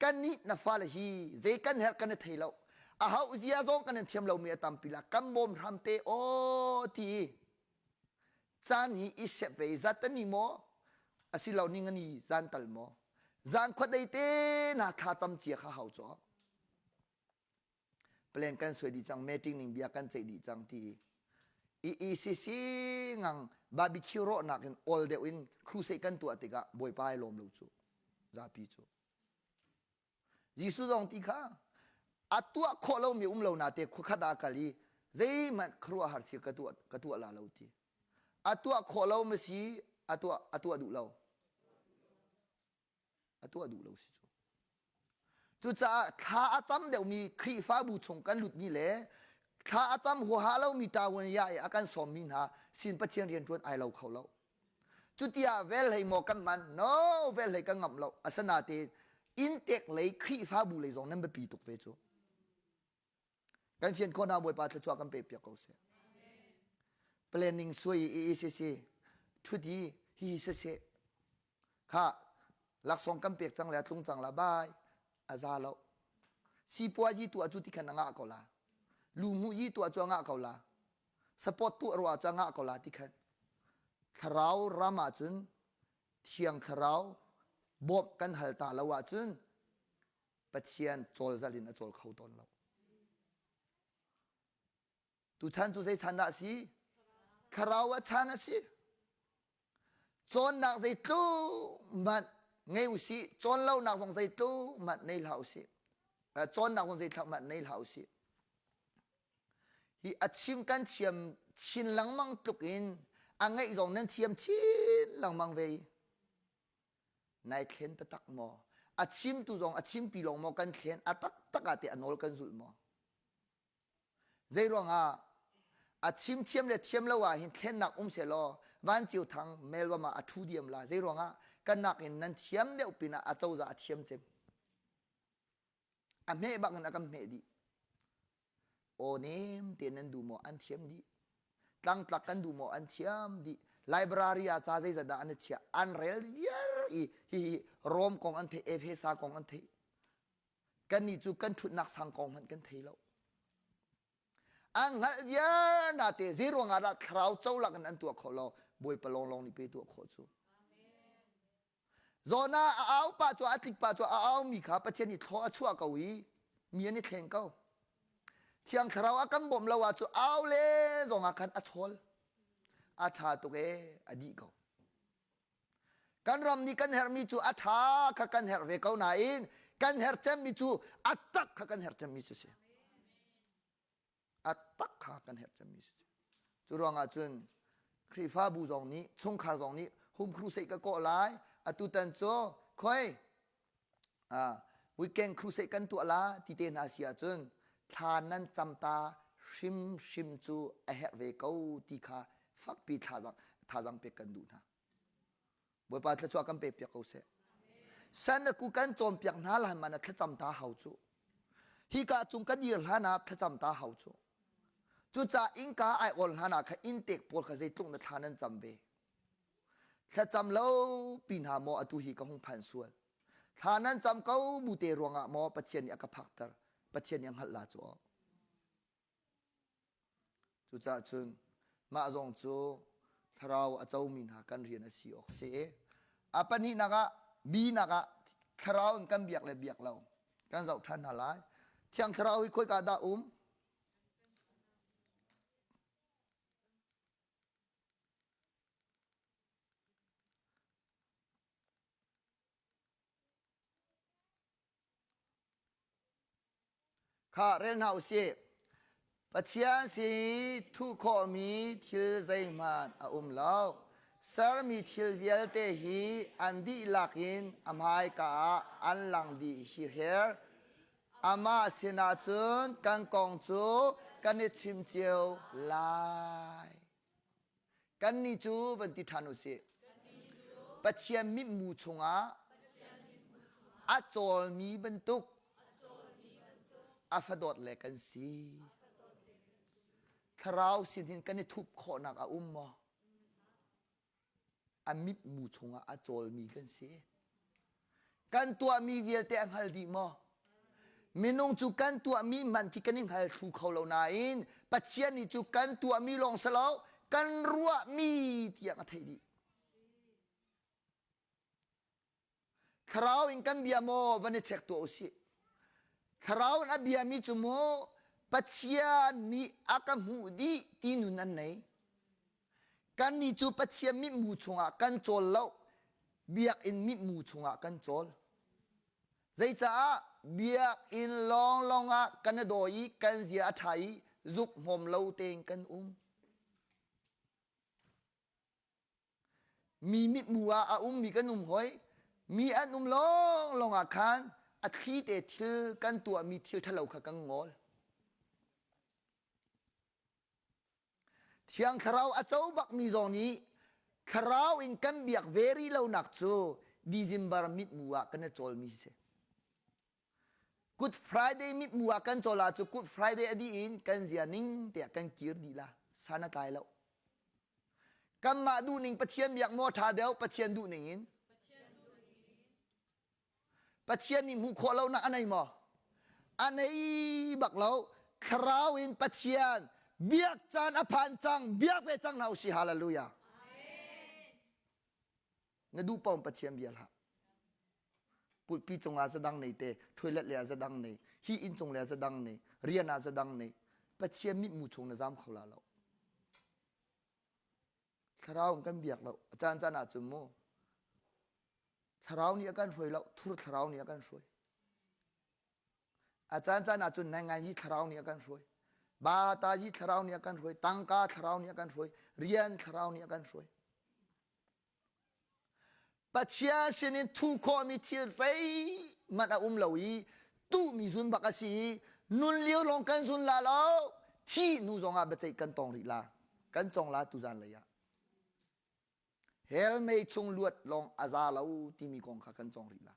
kannih na fale hi zei kan herh kan i thei lo. A hauh zia zong kan in thiam lomi a tampi la kan bawm hram te aw ti i caan hi i sep ve zat ani maw asilo ning ani zan tal maw zan khuadei te na thla cam cia kha hau caw plan kan suai dih cang meeting ning bia kan ceih dih cang ti i ECC ngang barbecue rawhnak in all deuh in crusade kan tuah tikah bawipa ai lawm lo cu zapi cu Jesuh zong ti kha a tuah khawh lomi um lo na te khuakhat ah kal i zeihmanh khuaruahhar thil ka tuah ka tuah la lo ti a tuah khawh lo ma si a tuah a tuah duh lo a tuah duh lo si cu. Cucaah thla a cam deuhmi Khrihfabu chung kan lutmi le thla a cam huaha lomi tawan ya i a kan sawmmi hna sin Pathian rianṭuan ai lo kho lo. Cutiah vel hlei maw kan hman? No, vel hlei kan ngamh lo. Asinain inntek lei Khrihfabu lei zong nan biapi tuk ve cu. Kan fian khawh hna Bawipa thluachuah kan pek piak ko seh. Planning suai i ECC ṭhut i hihi siseh kha laksawng kan pek cang le a tlung cang la bai a za lo. Sipuazi tuah cu ti khan a ngah ko la. Luhmuhzi tuah cu a ngah ko la. Support tuah ruah cu a ngah ko la ti khan. Thlarau ram ahcun Thiang Thlarau bawmh kan hal ta lo ahcun Pathian cawlzal in a cawl kho tawn lo. Tuchan cu zei chan dah a si? Thlarau a chan a si. Cawnnak zeitluk hmanh ngei usih, cawn lonak zong zeitluk hmanh nei hlah usih. Cawnnak zong zeitluk hmanh nei hlah usih. Hi a chim kan thiam chin lengmang tluk in a ngeih zong nan thiam chin lengmang ve. Nai thlen taktak maw? A chimtu zong a chimpi lawng maw kan thlen? A taktak ah teh a nawl kan zulh maw? Zeiruangah a chim thiam le thiam lo ah hin thlennak um sehlaw vanceu thang melbam ah a ṭhu diam la. Zeiruangah kan nakin nan thiam deuh pinah a cozah a thiam cem. A hmeh bak in a kan hmeh dih. Aw nem tein nan duh maw an thiam dih. Tlangtlak kan duh maw an thiam dih. Library ah ca zeizat dah an i chiah an rel viar i hihi Rom kong an theih Efesa kong an theih. Kannih cu kan ṭhutnak sang kong hmanh kan thei lo. A hngalh viar na te zei ruangah dah thlarau colak in an tuah khawh lo Bawipa lawnglawng nih pe tuah khawh cu. Jonah a au pah cu a tlik pah cu a aumi kha Pathian nih thlaw a chuah ko i mi an i thleng ko. Thiang Thlarau a kan bawmh lo ah cu au le zong ah khan a chawl. A ṭha tuk ee a dih ko. Kan ram nih kan herhmi cu a ṭha kha kan herh ve ko nain kan herh cemmi cu a tak kha kan herh cemmi cu si. A tak kha kan herh cemmi si. Cu ruangah cun Khrihfabu zong nih chungkhar zong nih home crusade ka kawh lai atutan cu khoi weekend crusade kan tuah la ti te hna si ahcun thla nan cam ta hrimhrim cu a herh ve ko ti kha fakpi thazang pek kan duh hna. Bawipa thluachuah kan pek piak ko seh. San na ku kan cawnpiak hna hlan man ah thlacam ta hau cu. Hika cung ka dir hlan ah thlacam ta hau cu. Cucaah innka ai awl hlan ah kha inntek pawl kha zeitluk na thla nan cam ve. Thlacam lo pi hna maw atu hi ka hung phan sual. Thla nan cam ko bu te ruangah maw Pathian nih a ka phakter. Pathian nih a hngalh la cu aw. Cucaah cun mah zong cu thlarau a comi hna kan rian a si awk si. A pahnihnak ah binak ah thlarau in kan biak le biak lo kan zoh ṭhan hna lai. Thiang thlarau hi khoika dah um? Kha rel hna u sih. Pathian si thuh khawhmi thil zeihmanh a um lo. Sermi thil vialte hi an dihlak in a hmaika ah an lang dih hiher. Amah sinah cun kan kong cu kan i chim cio lai. Kannih cu van ti ṭhan u sih. Pathian mithmu chungah a cawlmi bantuk a fadawt le kan si. Thlarau sin hin kan i thup khawhnak a um maw? A mithmu chungah a cawlmi kan si. Kan tuahmi vialte a hngal dih maw? Minung cu kan tuahmi hmanh khi kan i hngal thlu kho lo nain Pathian nih cu kan tuahmi lawng si lo kan ruahmi tiang a theih dih. Thlarau in kan bia maw van i check tuah usih. Thlarau in a biami cu mu Pathian nih a ka hmuh dih ti nun an nei. Kannih cu Pathian mithmu chungah kan cawl lo, biakinn mithmu chungah kan cawl. Zeicaah biakinn lawnglawng ah kan i dawi i kan zia a ṭha i zuk hmawm lo tein kan um. Mi mithmu ah a ummi kan um hoi. Mi an um lawnglawng ah khan a thli te thil kan tuahmi thil ṭhalo kha kan ngol. Thiang Thlarau a co bakmi zong nih Thlarau in kan biak ve rih lonak cu December mithmu ah kan i cawlmi si. Good Friday mithmu ah kan cawl ah cu Good Friday a dih in kan zia ning tiah kan kir dih la. San a tlai lo. Kanmah duhning Pathian biak maw ṭha deuh Pathian duhning in? Pathian nih hmuh khawh lonak a nei maw? A nei bak lo. Thlarau in Pathian biak caan a phan cang, biak ve cang hna usih. Hallelujah. Na duh paoh Pathian bia hlah. Pulpi cungah zadang nei te, toilet le ah zadang nei, hi inn cung le ah zadang nei, rian ah zadang nei. Pathian mitmu chung na zam kho la lo. Thlarau in kan biak lo. A caan caan ahcun mu. Thlarau nih a kan hruai lo, thur thlarau nih a kan hruai. A caan caan ahcun nainganzi thlarau nih a kan hruai. Batazi thlarau nih a kan hruai, tangka thlarau nih a kan hruai, rian thlarau nih a kan hruai. Pathian sinin thu khawhmi thil zeihmanh a um lo i tuhmi zun bak a si i nun lio lawng kan zun la lo thi hnu zongah biaceih kan tong rih la kan cong la tuzan lei ah hell mei chung luat lawng a za lo timi kong kha kan cong rih la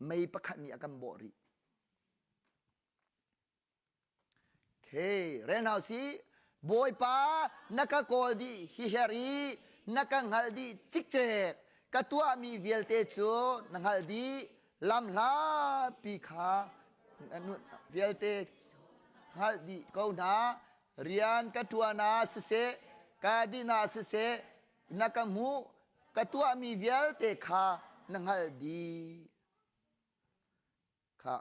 mei pakhat nih a kan bawh rih Okay, rel hna usih. Bawipa, na ka kawl dih hi her i na ka hngalh dih cikcek. Ka tuahmi vialte cu na hngalh dih. Lam hlapi kha vialte hngalh dih ko hna. Rian ka ṭuan ah siseh, ka din ah siseh, na ka hmuh. Ka tuahmi vialte kha na hngalh dih. Kha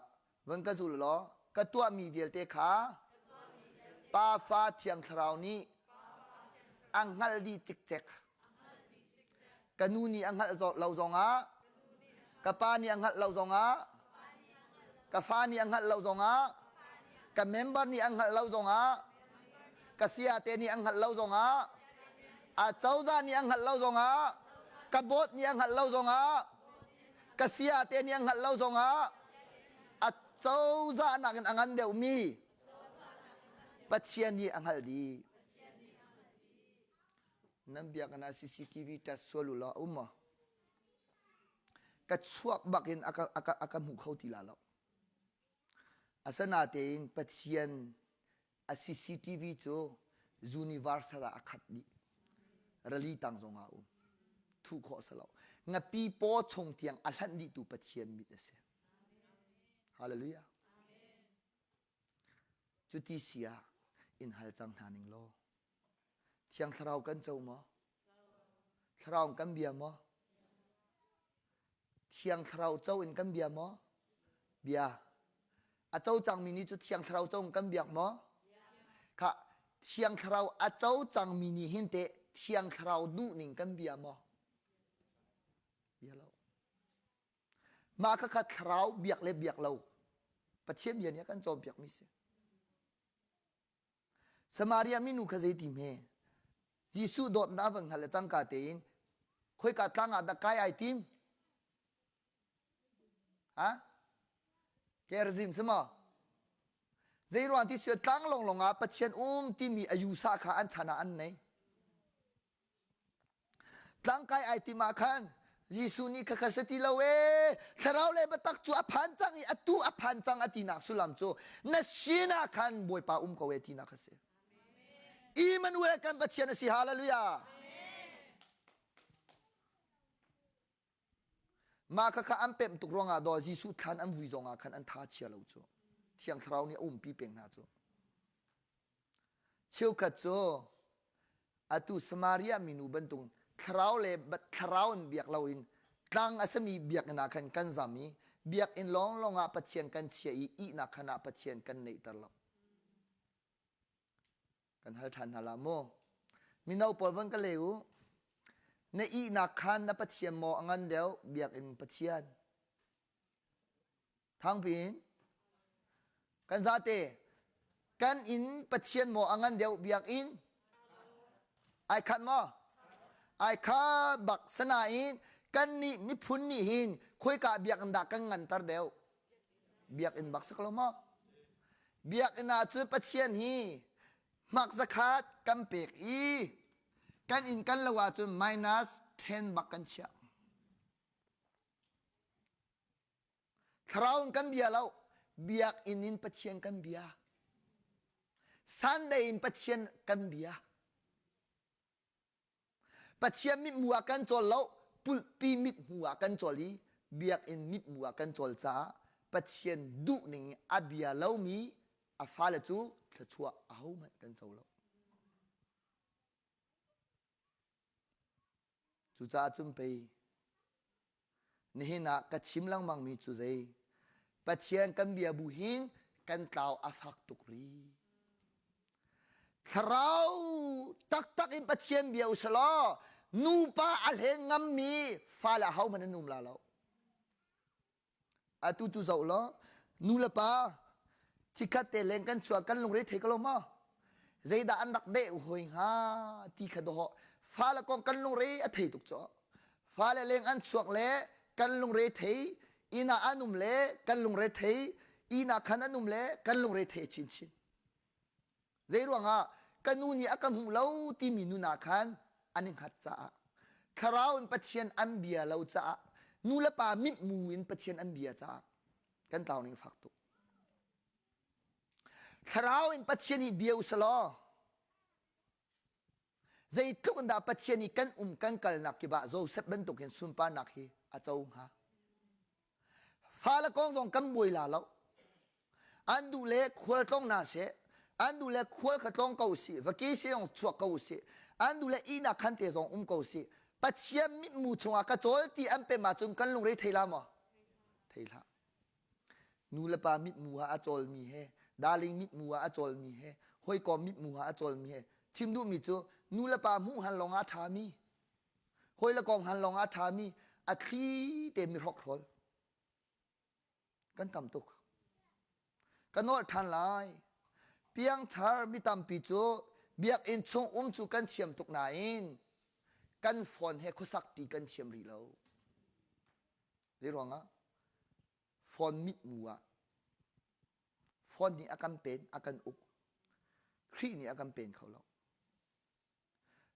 van ka zul law ka tuahmi vialte kha Pa Fa Thiang Thlarau nih a hngalh dih cikcek. Ka nu nih a hngalh lo zongah, ka pa nih a hngalh lo zongah, ka fa nih a hngalh lo zongah, ka member nih a hngalh lo zongah, ka sayate nih a hngalh lo zongah, a cozah nih a hngalh lo zongah, ka board nih a hngalh lo zongah, ka sia te nih a hngalh lo zongah a cozah nakin a ngan deuhmi Pathian nih a hngalh dih. Nan biakinn ah CCTV test sual u law a um maw? Ka chuak bak in a ka, a ka, a ka hmu kho ti la lo. Asinatein Pathian a CCTV cu universal ah a khat dih. Rali tang zong ah a um. Thuh khawh si lo. Ngapi paw chung tiang a hlanh dihtu Pathian mit a si. Hallelujah. Cuti si ah in hal cang hna ning law. Thiang Thlarau kan co maw? Thlarau kan bia maw? Thiang Thlarau co in kan bia maw? Bia. A co cangmi nih cu Thiang Thlarau co in kan biak maw? Kha Thiang Thlarau a co cangmi nih hin teh Thiang Thlarau duhning kan bia maw? Bia lo. Mah khakha Thlarau biak le biak lo Pathian bia nih a kan cawnpiakmi si. Samaria minu kha zeiti hme? Jesuh dawtnak a van hngalh le cangka tein khoika tlang ah dah kai ai tim? Ha? Gerizim si maw? Zei ruang ti sio tlang longlong ah Pathian um timi a yusa kha an chan ah an nei. Tlangkai ai tim ah khan Jesuh nih khakha si ti lo ee thlarau le biatak cu a phan cang i atu a phan cang a tinak sullam cu na sin ah khan Bawipa um ko e tinak a si. Emmanuel kan Pathian a si hallelujah. Mah khakha an pemh tuk ruangah daw Jesuh thlan an vui zongah khan an tha chia lo cu. Thiang Thlarau nih a umpi peng hna cu. Cheukhat cu atu Samaria minu bantuk thlarau le thlarau in biak loin tlang a sami biakinn ah khan kan zam i biakinn lawnglawng ah Pathian kan chia i ihnak khan ah Pathian kan neihter lo. Kan hal ṭhan hna la mu. Mino pawl van ka le u. Na ihnak khan na Pathian maw a ngan deuh biakinn Pathian? Thangpi in kan zate kan inn Pathian maw a ngan deuh biakinn ai khat maw ai khat bak sanain kan nih miphun nih hin khoika biakinn dah kan nganter deuh biakinn bak si ko lo maw biakinn ah cun Pathian hi hmak zakhat kan pek i kan inn kan lo ahcun minus 10 bak kan chiah Thlarau in kan bia lo, biakinn in Pathian kan bia. Sunday in Pathian kan bia. Pathian mithmu ah kan cawl lo, pulhpi mithmu ah kan cawl i biakinn mithmu ah kan cawl caah Pathian duhning a bia lomi a fale cu thluachuah ahohmanh kan co lo. Cucaah cun pei nihin ah ka chim lengmangmi cu zei Pathian kan bia bu hin kan tlau a fak tuk rih. Thlarau taktak in Pathian bia u selaw nupa a hlen ngammi fale ahohmanh an um la lo. Atu cu zoh law nu le pa chikkhat te leng kan chuah kan lungre thei ko lo maw? Zeidah an rak deh hoi hnga ti kha dawh fale kong kan lungre a thei tuk cu. Fale leng an chuak le kan lungre thei inn ah an um le kan lungre thei inn ah khan an um le kan lungre thei chinchin. Zei ruangah ka nu nih a ka hmuh lo timi nun ah khan an i hngat caah thlarau in Pathian an bia lo caah nu le pa mitmu in Pathian an bia caah kan tlau ning fak tuk. Thlarau in Pathian hi bia usalaw zeitluk in dah Pathian i kan um kan kalnak kip ah Joseph bantuk hin sunparnak hi a co hnga. Fale kong zong kan buai la lo. An duh le khual tlong hna seh, an duh le khual kha tlong ko sih, vacation zong chuak ko sih, an duh le ihnak khan te zong um ko sih. Pathian mitmu chungah ka cawl ti an pem ahcun kan lungre thei la maw? Thei hlah. Nu le pa mitmu ah a cawlmi he, darling mitmu ah a cawlmi he, hawikom mitmu ah a cawlmi he, chim duhmi cu nu le pa hmuh han lawng ah a ṭhami, hawi le kong han lawng ah a ṭhami, a thli te mi hrokhrawl. Kan tam tuk. Ka nolh ṭhan lai. Piangthar mi tampi cu biakinn chung um cu kan thiam tuk nain kan phone he khuasak ti kan thiam rih lo. Zei ruangah? Phone mitmu ah phone nih a kan pen, a kan uk. Khrih nih a kan pen kho lo.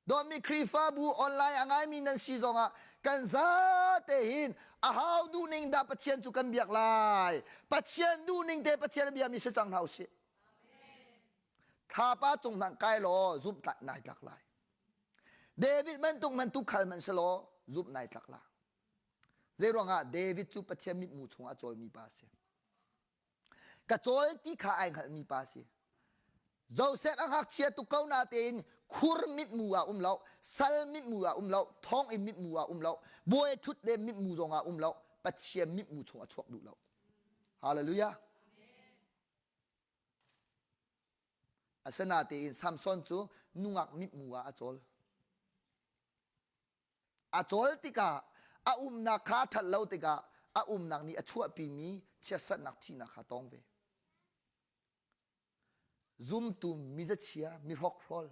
Dawtmi Khrihfabu online a ngaimi nan si zongah kan zate hin a hau duhning dah Pathian cu kan biak lai. Pathian duhning te Pathian a biami si cang hna usih. Thlapa cung hmanh kai law zumh nai tlak lai. David bantuk man tukhal man si law zumh nai tlak la. Zeiruangah David cu Pathian mitmu chungah a cawlmi pa a si. Ka cawl ti kha ai hngalhmi pa a si. Joseph a ngakchia tuk ko natein khur mitmu ah um lo, sal mitmu ah um lo, thonginn mitmu ah um lo, bawi ṭhutden mitmu zong ah um lo, Pathian mitmu chung a chuak duh lo. Hallelujah. Asinatein Samson cu nungak mitmu ah a cawl. A cawl tikah a umnak kha a ṭhat lo tikah a umnak nih a chuahpimi chiatserhnak thihnak kha tong ve. Zumtu mizachia mihrokhrawl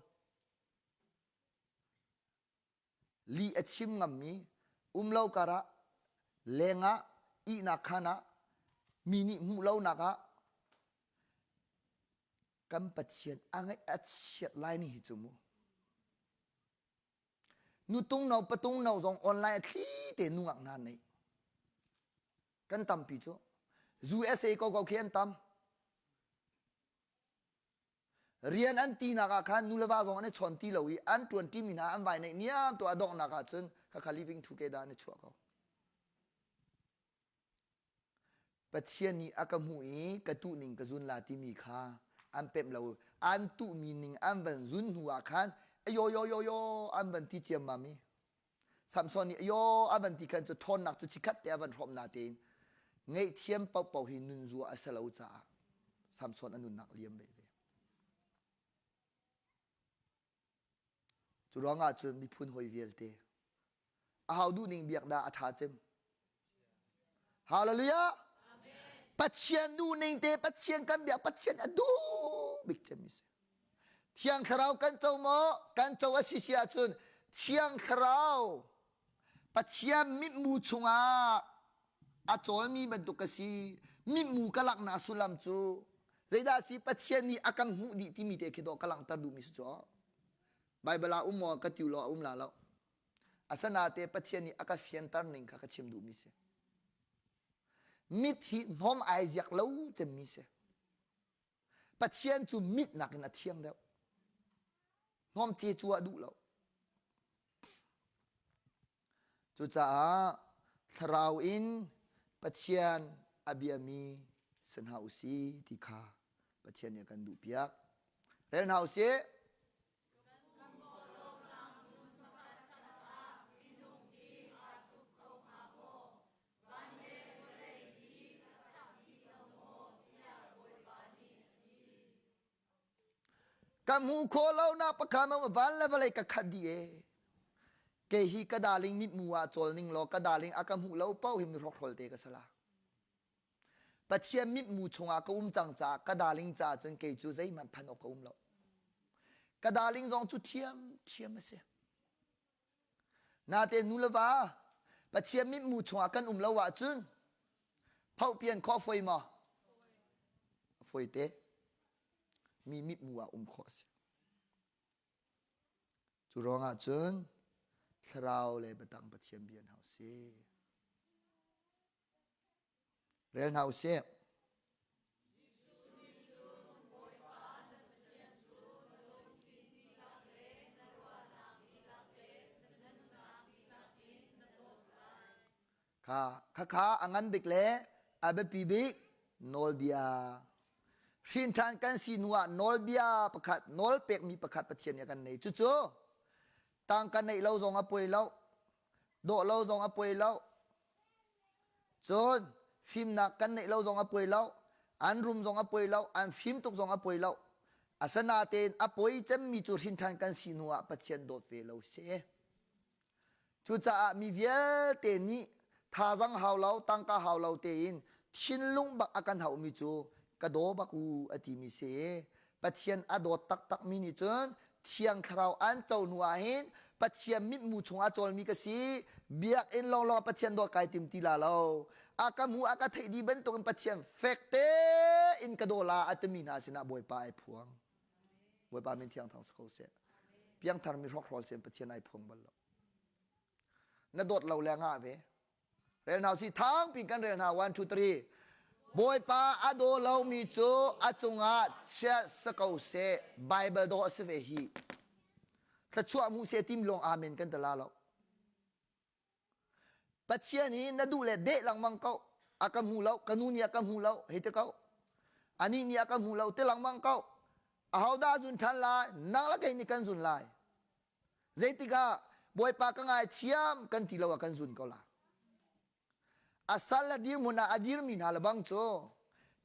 lih a chim ngammi um lo karah lengah ihnak khan ah mi nih hmuh lonak ah kan Pathian a ngaih a chiat lai ni hi cu mu. Nutung no patung no zong online a thli te nungak hna nei. Kan tampi cu. USA ko ko khi an tam. Rian an ti nak ah khan nu le va zong an i chawn ti lo i an tuan ti mi hna an vai neih niam tu a donghnak ah cun khakha living together an i chuah ko. Pathian nih a ka hmuh i ka tuhning ka zun la timi kha an pemh lo. An tuhmi ning an van zun hnu ah khan ayo yo yo yo an van ti ciammam i Samson nih ayo a van ti khan cu ṭhawnnak cu chikkhat te a van hrawm na tein ngaihthiam paohpaoh hi nun zua a si lo caah Samson a nunnak liam ve ve. Cu ruangah cun miphun hawi vialte a duh ning biak dah a ṭha cem. Hallelujah! Pathian duh ning te Pathian kan biak Pathian a duh bik cem mi si. Thiang Thlarau kan co maw? Kan co a si si ahcun Thiang Thlarau Pathian mitmu chungah a cawlmi bantuk ka si. Mitmu ka laknak sullam cu zeidah si Pathian nih a kan hmuh dih timi te khi dawh ka langhter duhmi si cu. Bible ah um maw ka tiu law a um la lo. Asanaite Pathian nih a ka fianter ning kha ka chim duhmi si. Mit hi hnawm ai ziak lo cemmi si. Pathian cu mit nakin a thiang deuh. Hnawm ce cu a duh lo. Cucaah thlarau in Pathian a. A biami si hna usih ti kha Pathian nih a kan duhpiak. Rel hna usih. Ka hmuh khawh lonak pakhat ma van le vawlei ka khat dih ee. Kei hi ka darling mitmu ah cawl ning law ka darling a ka hmuh lo paoh hi mi hrokhrawl te ka sala. Pathian mitmu chungah ka um cang caah ka darling caah cun kei cu zeihmanh phan awk ka um lo. Ka darling zong cu thiam thiam a si. Natein nu le va Pathian mitmu chungah kan um lo ahcun phohpian khawh fawi maw? Fawi te. Mi mitmu ah um khawh a si. Cu ruangah cun thlarau le biatang Pathian bia hna usih. Rel hna usih. Kha khakha a ngan bik le a biapi bik nawlbia. Hrinṭhan kan si hnu ah nawlbia pakhat, nawl pekmi pakhat Pathian nih a kan nei. Cucu tangka neih lo zong a poi lo, dawh lo zong a poi lo, Cun fimnak kan neih lo zong a poi lo, an rum zong a poi lo, an fim tuk zong a poi lo. Asinain a poi cemmi cu hrinṭhan kan si hnu ah Pathian dawt ve lo si. Cucaah mi vialte nih thazang hau lo, tangka hau lo tein thinlung bak a kan hauhmi cu ka daw bak u a timi si. Pathian a dawt taktakmi nih cun Thiang Thlarau an co hnu ah hin Pathian mitmu chungah cawlmi ka si. Biakinn lawnglawng ah Pathian dawt kai tim ti la lo. A ka hmu a ka theih dih bantukin Pathian fek tein ka daw la a timi hna sinah Bawipa ai phuang. Bawipa min thiang thang si ko seh. Piangthar mi hrokhrawl sin Pathian ai phuang bal lo. Na dawt lo le ngah ve. Rel hna usih thangpi kan rel hna 1 2 3 Bawipa a daw lomi cu a cungah chia si ko seh Bible dawh a si ve hi thluachuah hmu seh tim lawng amen kan ti la lo Pathian hi na duh le deh lengmang ko a ka hmu lo ka nu nih a ka hmu lo hei ti ko anih nih a ka hmu lo ti lengmang ko ahodah zun ṭhan lai nang le kei nih kan zun lai Zeitik ah Bawipa ka ngaithiam kan ti lo ah kan zun ko la. A sal a dirhmun ah a dirmi hna le bang cu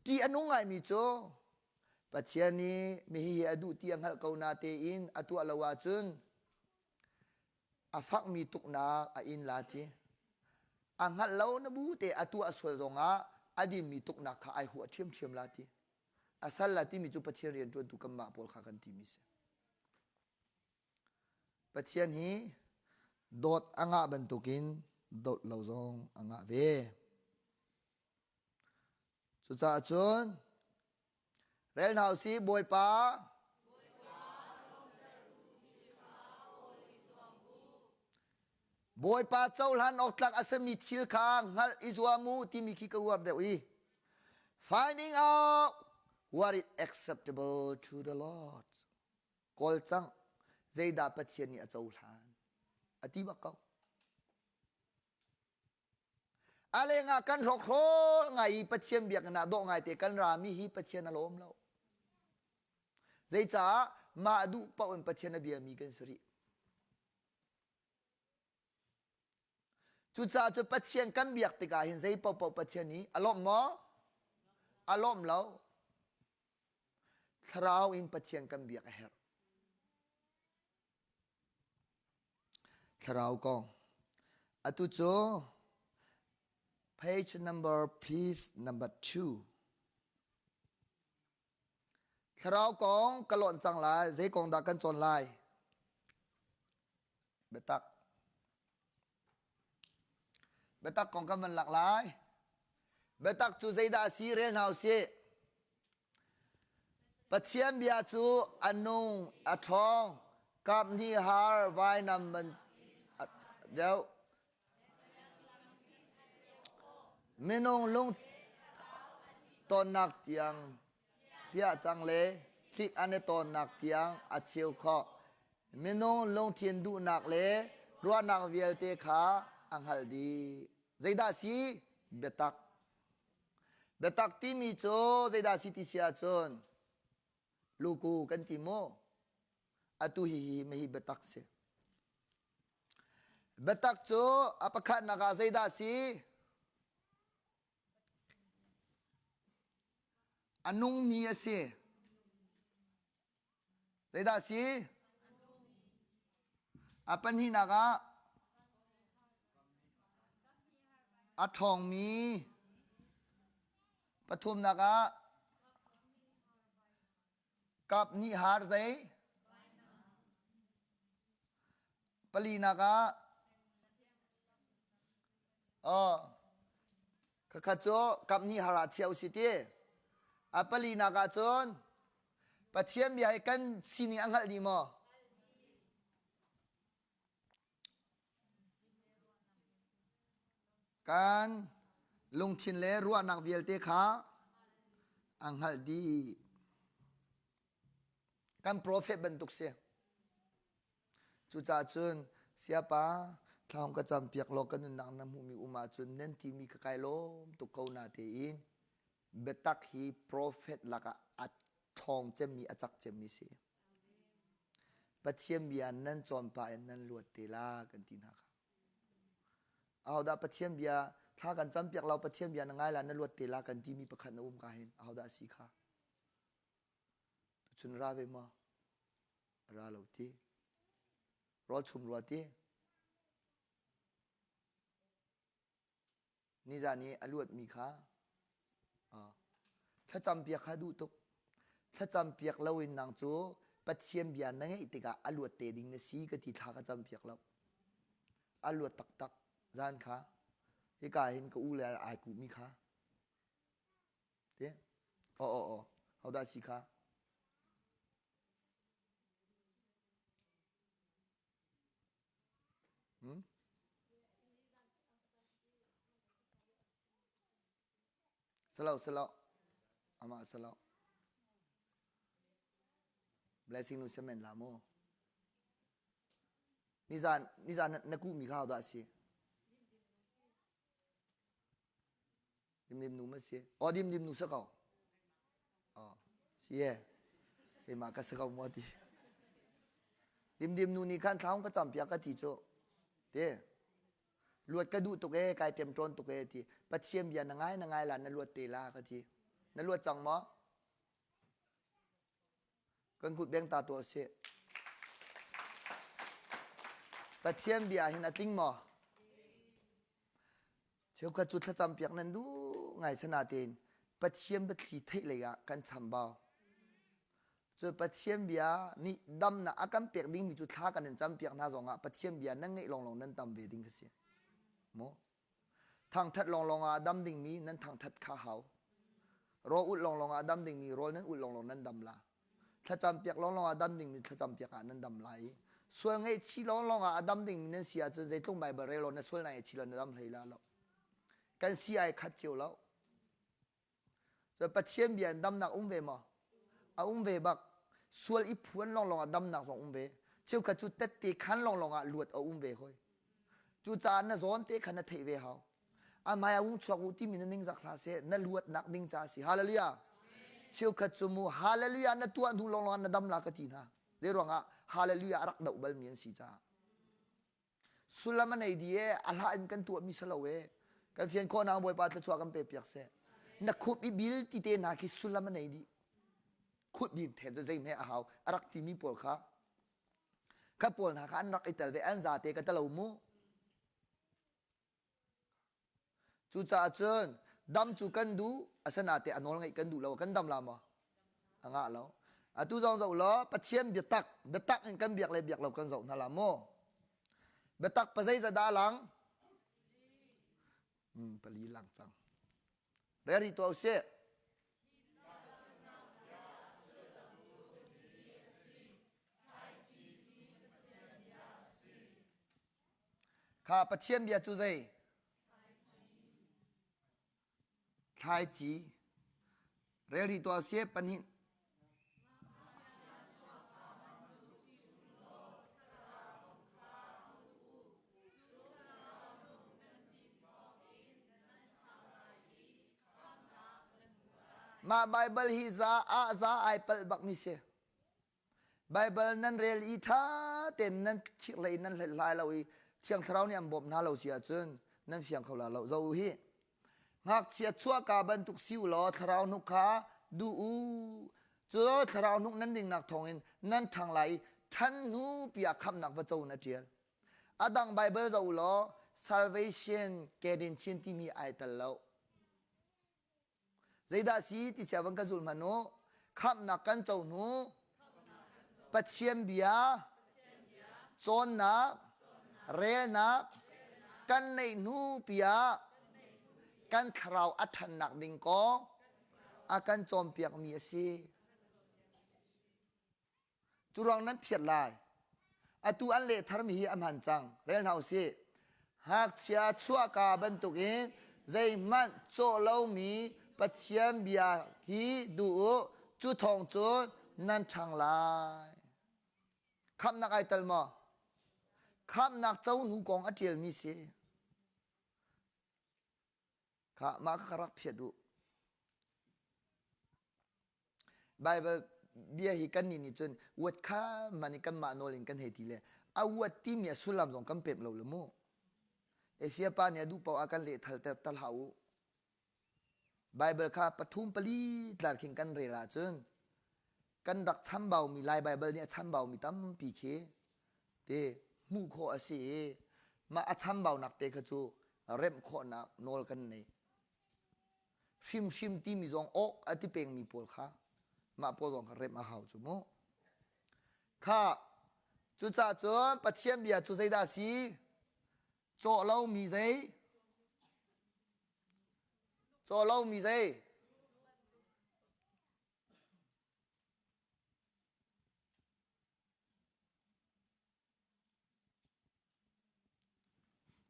ṭih a nung ngaimi cu Pathian nih mi hihi a duh ti a hngalh ko na tein a tuah lo ahcun a fakmi tuknak a in la ti. A hngalh lo na bu te a tuah sual zongah a dinmi tuknak kha ai huah ṭhiamṭhiam la ti. A sal la timi cu Pathian rianṭuantu kanmah pawl kha kan timi si. Pathian hi dawt a ngah bantukin dawt lo zong a ngah ve. Cucaah cun rel hna usih Bawipa Bawipa cohlan awk tlak a simi thil kha hngalh i zuam u timi khi ka uar deuh i finding out what is acceptable to the Lord. Kawl cang zeidah Pathian nih a cohlan a ti bak ko. A lengah kan hrokhrawl ngai i Pathian biakinn ah dawh ngaite kan rami hi Pathian a lawm lo. Zeicaah mah duh paoh in Pathian a biami kan si rih. Cucaah cu Pathian kan biak tikah hin zei paohpaoh Pathian nih a lawmh maw? A lawmh lo. Thlarau in Pathian kan biak a herh. Thlarau kong. Atu cu page number please number 2. Thlarau kong ka lawnh cang lai. Zei kong dah kan cawn lai? Biatak. Biatak kong kan van lak lai. Biatak cu zeidah a si rel hna usih. Pathian bia cu a nung, a ṭhawng, kap hnih har vainam ban deuh. Minung lung tonnak tiang hliah cang le tlik an i tawnnak tiang a cheu khawh. Minung lungthin duhnak le ruahnak vialte kha a hngalh dih. Zeidah si? Biatak. Biatak timi cu zeidah si ti si ahcun luku kan ti mu. Atu hi hi hi biatak si. Biatak cu a pakhatnak ah zeidah si? A nungmi a si. Zeidah si? A pahnihnak ah a ṭhawngmi pathumnak ah kap nih har zei palinak ah Oh, khakha cu kap nih har ah chia usih ti. A palinak ah cun Pathian bia hi kan sining a hngalh dih maw? Kan lungthin le ruahnak vialte kha a hngalh dih. Kan prophet bantuk si. Cucaah cun siapa thla ka campiak law ka nunnak na hmuhmi um ahcun nan timi ka kai lawm tuk ko na tein biatak hi profet lakah a ṭhawng cemmi a cak cemmi si. Pathian bia nan cawn pah in nan luat te la kan ti hna kha. Ahodah Pathian bia thla kan campiak lo Pathian bia na ngai la na luat te la kan timi pakhat na um ka hin ahodah si kha. Tuchun ra ve maw? Ra lo ti. Rawl chum rua ti. Nizan i a luatmi kha thlacam piak kha duh tuk. Thlacam piak loin nang cu Pathian bia na ngeih tikah a luat te ding na si ka ti thla ka cam piak lo. A luat taktak zan kha hika hin ka u le ai kuhmi kha. Ti? Aw aw aw. Hodah si kha? Hmm? Salo, salo. Amah salo. Blessing nu semen la mu. Nizan nizan na ku mi kha dah si. Dimdim nu ma si. Oh dimdim nu sa ko. Oh si e. Keimah ka si ko maw ti. Dimdim nu nih khan thlaung ka campiak ka ti cu. Te. Luat ka duh tuk e, kai ṭem ṭawn tuk e ti. Pathian bia na ngai na ngai la na luat te la ka ti. Na luat cang maw? Kan kut beng ta tuah sih. Pathian bia hin a tling maw? Cheukhat cu thlacam piak nan duh ngai sanatein Pathian biathli theih lei ah kan chambau. Cu Pathian bia nih damnak a kan pek dingmi cu thla kan in cam piak hna zongah Pathian bia nan ngeih lawnglawng nan tam ve ding ka si. Maw? Thangthat lawnglawng ah a dam dingmi nan thangthat kha hau. Rawl ulh lawnglawng ah a dam dingmi rawl nan ulh lawnglawng nan dam la. Thlacam piak lawnglawng ah a dam dingmi thlacam piak ah nan dam lai i sual ngaihchih lawnglawng ah a dam dingmi nan si ahcun zeitluk Baibal rel law na sual na ngaihchih lo na dam hlei la lo. Kan si ai khat cio lo. Cun Pathian bia in damnak um ve maw? A um ve bak. Sual i phuan lawnglawng ah damnak zong um ve. Cheukhat cu tette khan lawnglawng ah luat a um ve hoi. Cucaah na zawn te kha na theih ve hau. A hmai ah hung chuak u timi na ningzak hlah seh, na luatnak ding ca a si. Hallelujah. Cheukhat cu mu hallelujah na tuah hnu lawnglawng ah na dam la ka ti hna. Zei ruangah hallelujah a rak doh balmi an si caah. Sullam a nei di e, a hlah in kan tuahmi si lo e. Kan fian khawh nak Bawipa thluachuah kan pe piak seh. Na khup i bil ti te hna khi sullam a nei dih. Khup bil the cu zeihme a hau a rak timi pawl kha kha pawl hna kha an rak i tel ve an zate ka talo mu. Cucaah cun dam cu kan duh asinain a nawl ngeih kan duh lo kan dam la maw? A ngah lo. Atu zong zoh law Pathian biatak biatak in kan biak le biak lo kan zoh hna la mu. Biatak pa zeizat dah a lang? Hmm, pali lang cang. Rel rih tuah usih. Kha Pathian bia cu zei? Thlaici. Rel rih tuah sih pahnih. Mah Baibal hi za ah za ai palh bakmi si. Baibal nan rel i ṭha tein nan khirhlei nan hlethlai lo i Thiang Thlarau nih an bawmh hna lo si ahcun nan fiang kho la lo. Zo hi. Ngakchia chuahka bantuk si u law thlarau hnuk kha duh u. Cu thlarau hnuk nan dingnak thawngin nan ṭhang lai i ṭhan hnu pi ah khamhnak va co in a ṭial. A dang Baibal zoh u law salvation kedin chin timi ai tel lo. Zeidah si ti sia van ka zul hmanh u. Khamhnak kan co hnu Pathian bia cawnnak relnak kan neih hnu pi ah kan thlarau a ṭhannak ding kong a kan cawnpiakmi a si. Cu ruang nan phiat lai. Atu an leh tharmi hi a hman cang. Rel hna usih. Ngakchia chuahka bantukin zeihmanh cawh lomi Pathian bia hi duh u. Cu thawng cun nan ṭhang lai. Khamhnak ai tel maw? Khamhnak co hnu kong a ṭialmi si. Kha mah kha ka rak phiat u. Baibal bia hi kannih nih cun uat kha man i kanmah nawl in kan hei ti le a uat timi a sullam zong kan pemh lo le mu. Efia pa nih a duh paoh ah kan lehthal ter ter hlah u. Baibal kha pathum pali tlar khin kan rel ahcun kan rak chambaumi Lai Baibal nih a chambaumi tampi khi te hmuh khawh a si i mah a chambaunak te kha cu remh khawhnak nawl kan nei. Hrimhrim timi zong awk a ti pengmi pawl kha mah pawl zong kha remh a hau cu mu. Kha cucaah cun Pathian bia cu zeidah a si? Cawh lomi zei? Cawh lomi zei?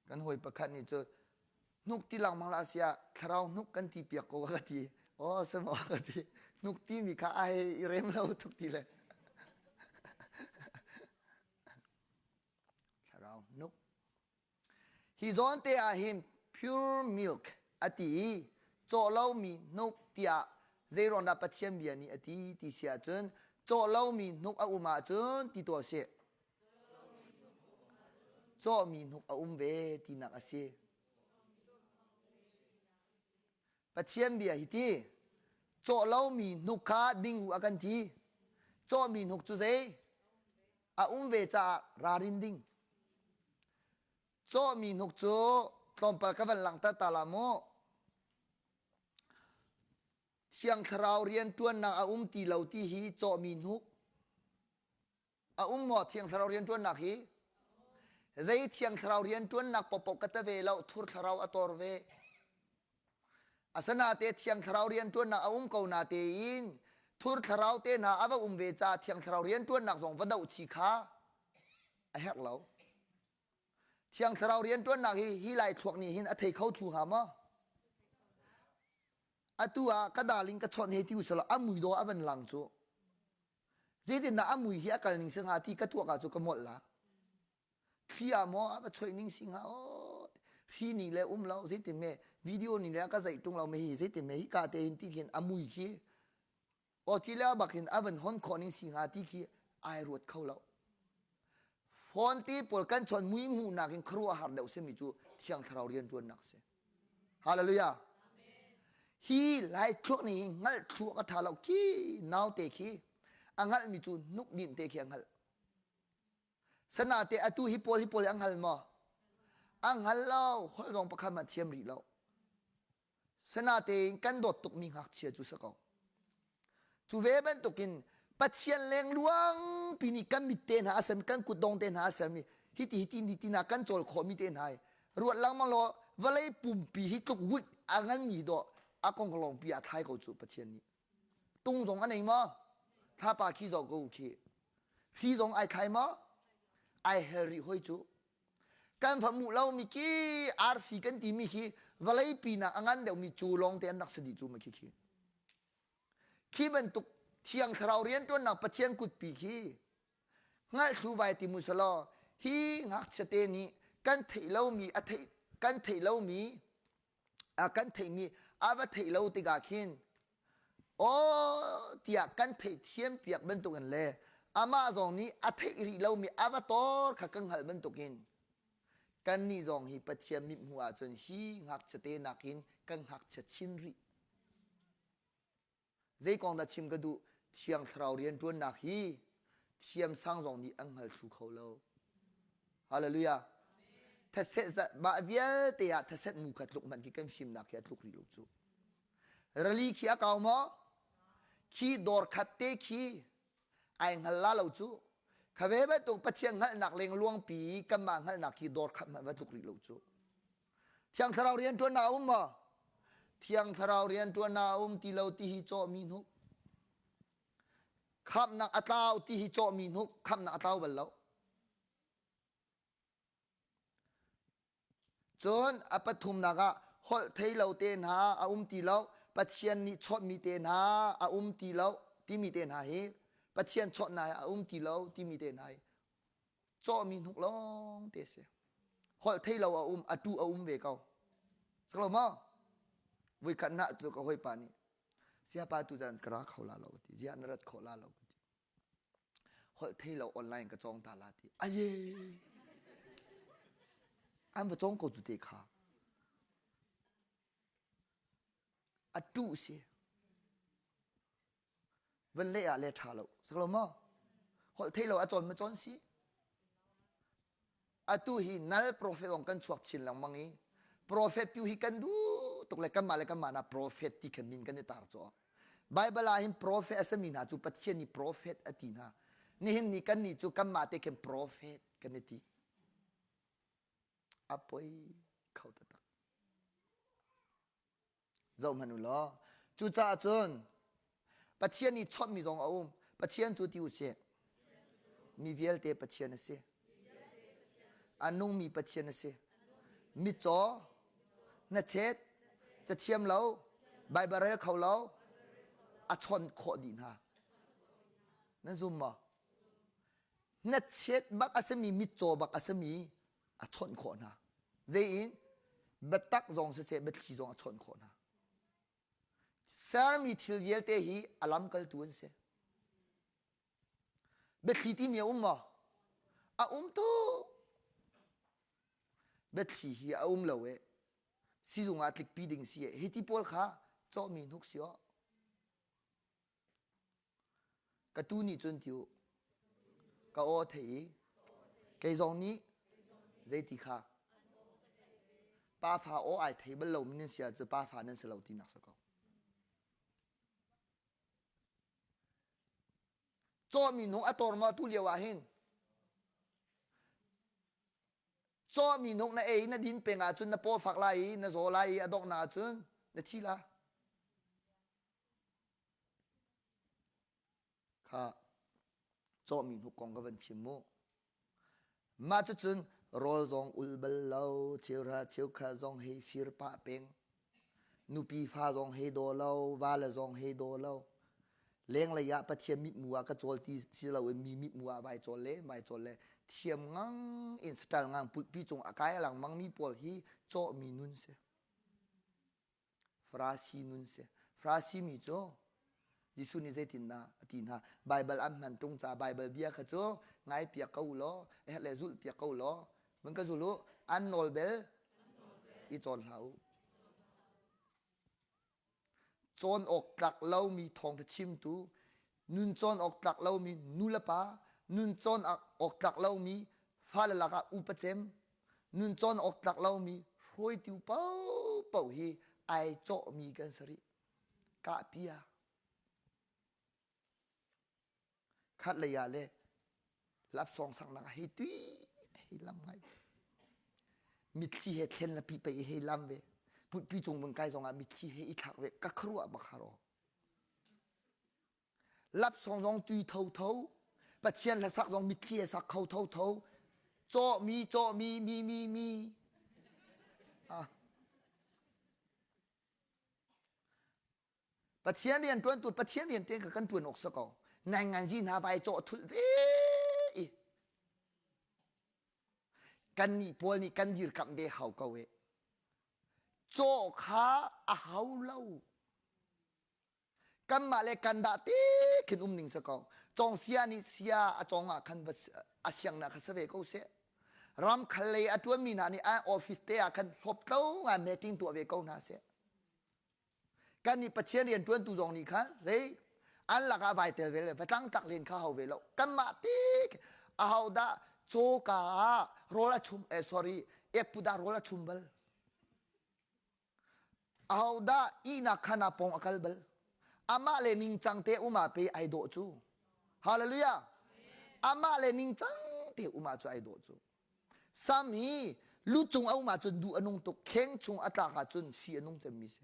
Kan hawi pakhat nih cun hnuk ti lengmang hlah siah thlarau hnuk kan ti piak ko ka ti. Aw si maw ka ti. Hnuk timi kha ai i rem lo tuk ti le. Thlarau hnuk. Hi zawn te ah hin pure milk a ti i cawh lomi hnuk tiah zeiruang dah Pathian bia nih a ti ti si ahcun cawh lomi hnuk a um ahcun ti tuah sih. Cawhmi hnuk a um ve tinak a si. Pathian bia hi ti cawh lomi hnuk kha ding u a kan ti. Cawhmi hnuk cu zei? A um ve caah ralrin ding. Cawhmi hnuk cu tlawmpal ka van langhter ta la mu. Thiang Thlarau rianṭuannak a um ti lo ti hi cawhmi hnuk a um maw Thiang Thlarau rianṭuannak hi? Zei Thiang Thlarau rianṭuannak paohpaoh ka ta ve lo, thur thlarau a tor ve. Asinain Thiang Thlarau rianṭuannak a um ko natein thur thlarau te hna a va um ve caah Thiang Thlarau rianṭuannak zong va doh chi kha a herh lo. Thiang Thlarau rianṭuannak hi hi lai thluak nih hin a thei kho thlu hnga maw? Atu ah ka darling ka chawnh hei ti usalaw a mui dawh a van lang cu. Zeitindah a mui hi a kal ning si hnga ti ka tuak ah cu ka molh la. Thli ah maw a va choih ning si hnga aw hri ning le um lo zeitin me video ning le a ka zeih tung lo me hi zeitin me hi ka te hin ti khin a mui khi aw ci le bak in a van hon khawh ning si hnga ti khi ai ruat kho lo. Phone ti pawl kan chawn mui hmuhnak in khuaruahhar deuh simi cu Thiang Thlarau rianṭuannak si. Hallelujah. Hi lai thluak nih hi hngalh thluak a ṭha lo khi naute khi a hngalhmi cu hnuk din te khi a hngalh. Sanate atu hi pawl hi pawl hi a hngal maw? A hngal lo. Holh zong pakhat hmanh thiam rih lo. Sinatein kan dawt tukmi ngakchia cu si ko. Cu ve bantukin Pathian lengluang pi nih kan mit te hna a sermi, kan kutdong te hna a sermi, hiti hiti ni tina kan cawl khawhmi te hna hi ruat lengmang law vawlei pumpi hi tluk wit a nganmi dawh a kongkalong pi ah thlai ko cu Pathian nih. Tung zong a nei maw? Thlapa khi zoh ko khi. Hri zong ai thlai maw? Ai hel rih hoi cu. Kan fa hmuh lomi ki arfi kan timi khi vawlei pinak a ngan deuhmi cu lawng te an rak si dih cu ma khi khi. Khi bantuk thiang thlarau rianṭuannak Pathian kutpi khi hngalhthlu vai ti mu selaw hi ngakchia te nih kan theih lomi a theih kan theih lomi a kan theihmi a va theih lo tikah khin. Aw tiah kan theihthiam piak bantukin le amah zong nih a theih rih lomi a va tor kha kan hngalh bantukin kannih zong hi Pathian mithmuh ahcun hi ngakchia te nakin kan ngakchia chin rih. Zei kong dah chim ka duh? Thiang Thlarau rianṭuannak hi thiamsang zong nih an hngal thlu kho lo. Hallelujah. Thset mah vialte ah thset mu kha tluk hmanh khi kan fimnak hi a tluk rih lo cu. Rali khi a kau maw? Khi dawr khat te khi ai hngal la lo cu. Kha ve bantuk Pathian hngalhnak leng luangpi kanmah hngalhnak khi dawr khat hmanh va tluk rih lo cu. Thiang Thlarau rianṭuannak a um maw? Thiang Thlarau rianṭuannak a um ti lo ti hi cawhmi hnuk. Khamhnak a tlau ti hi cawhmi hnuk, khamhnak a tlau bal lo. Cun a pathumnak ah holh thei lo te hna a um ti lo, Pathian nih chawnhmi te hna a um ti lo timi te hna hi Pathian chawnhnak a um ti lo timi te hna hi cawhmi hnuk lawng te si. Holh thei lo a um, a tu a um ve ko. Saklo maw? Voikhat na cu ka hawipa nih siapa tu zan ka ra kho la lo ka ti. Ziah na rat khawh la lo ka ti. Holh thei lo online ka cawng ta la ti. Aye. An va cawng ko cu te kha. A tu si. Van leh ah le ṭha lo. Saklo maw? Holh thei lo a cawn ma cawn si. Atu hi nal prophet ong kan chuak chin lengmang i prophet piu hi kan duh tuk le kanmah le kanmah na prophet ti khan min kan i tar cu. Bible ah hin prophet a sami hna cu Pathian nih prophet a ti hna. Nihin ni kan nih cu kanmah te khin prophet kan i ti. A poi kho taktak. Zohhmanh u law cucaah cun Pathian nih chawnhmi zong a um. Pathian cu ti u sih. Mi vialte Pathian a si. A nungmi Pathian a si. Mitcaw, hnachet, cathiam lo, Baibal rel kho lo, a chawnh khawh dih hna. Nan zum maw? Hnachet bak a simi, mitcaw bak a simi a chawnh khawh hna. Zei in? Biatak zong siseh, biathli zong a chawnh khawh hna. Sermi thil vialte hi a lamkaltu an si. Biathli timi a um maw? A um tuk. Biathli hi a um lo e. Sizung ah tlikpi ding si e. Hi ti pawl kha cawhmi hnuk si aw. Ka tu nih cun ti u. Ka aw thei i kei zong nih zeiti kha pafa aw ai thei bal lomi nan si ahcun pafa nan si lo tinak si ko. Cawhmi nung a tor maw tu lio ah hin? Cawhmi nung na ei na din peng ahcun na paw fak lai i na zaw lai i a donghnak ahcun na thi la. Kha cawhmi hnuk kong ka van chim mu. Mah cucun rawl zong ul bal lo, cheuhra cheukhat zong hei fir pah peng. Nupi fa zong hei daw lo, vale zong hei daw lo. Lenglei ah Pathian mithmu ah ka cawl ti si loin mi mithmu ah vai cawl le vai cawl le thiam ngang in saṭal ngang pulhpi cung a kai lengmang mi pawl hi cawhmi nun si. Farasi nun si. Farasi mi cu Jesuh nih zeitindah a ti hna? Baibal an hman ṭung ca Baibal bia kha cu ngai piak ko u law, herh le zulh piak ko u law, van ka zul u, an nawl bel i cawn hlah u. Cawn awk tlak lomi thawngṭha chimtu, nun cawn awk tlak lomi nu le pa, nun cawn awk tlak lomi fale lakah upa cem, nun cawn awk tlak lomi hruaitu paohpaoh hi ai cawhmi kan si rih. Kahpia. Khat lei ah le lapsawng saknak hei tui hei lam ngai. Mitthli he thlen la pi pei hei lam ve. Putpi cung vun kai zong ah mitthli he i thlak ve. Ka khuaruah bak haro. Lapsawng zong tui thotho, Pathian hlasak zong mitthli he sak kho thotho, cawhmi cawhmi mi mi mi. Ah. Pathian rian ṭuantu Pathian rian te kha kan ṭuan awk si ko. Nainganzi hna vai cawh thulh ve i kannih pawl nih kan dirkamh ve hau ko e. Cawh kha a hau lo. Kanmah le kan dah te khin um ning si ko. Cawng sia nih sia a cawng ah khan a siangnak kha si ve ko seh. Ramkhal lei a ṭuanmi hna nih an office te ah khan hlawptlo ngai meeting tuah ve ko hna seh. Kan nih Pathian rian ṭuantu zong nih khan zei an lakah vai tel ve le va tlangtlak len kha hau ve lo. Kanmah te ahodah cawka ah rawl a chum eh sorry ekput ah rawl a chum bal. Ahodah ihnak khan ah pawng a kal bal? Amah le ningcang te um ah pe ai dawh cu. Hallelujah. Amah le ningcang te um ah cu ai dawh cu. Sam hi lu cung a um ahcun duh a nung tuk, kheng chung a tlak ahcun fi a nung cemmi si.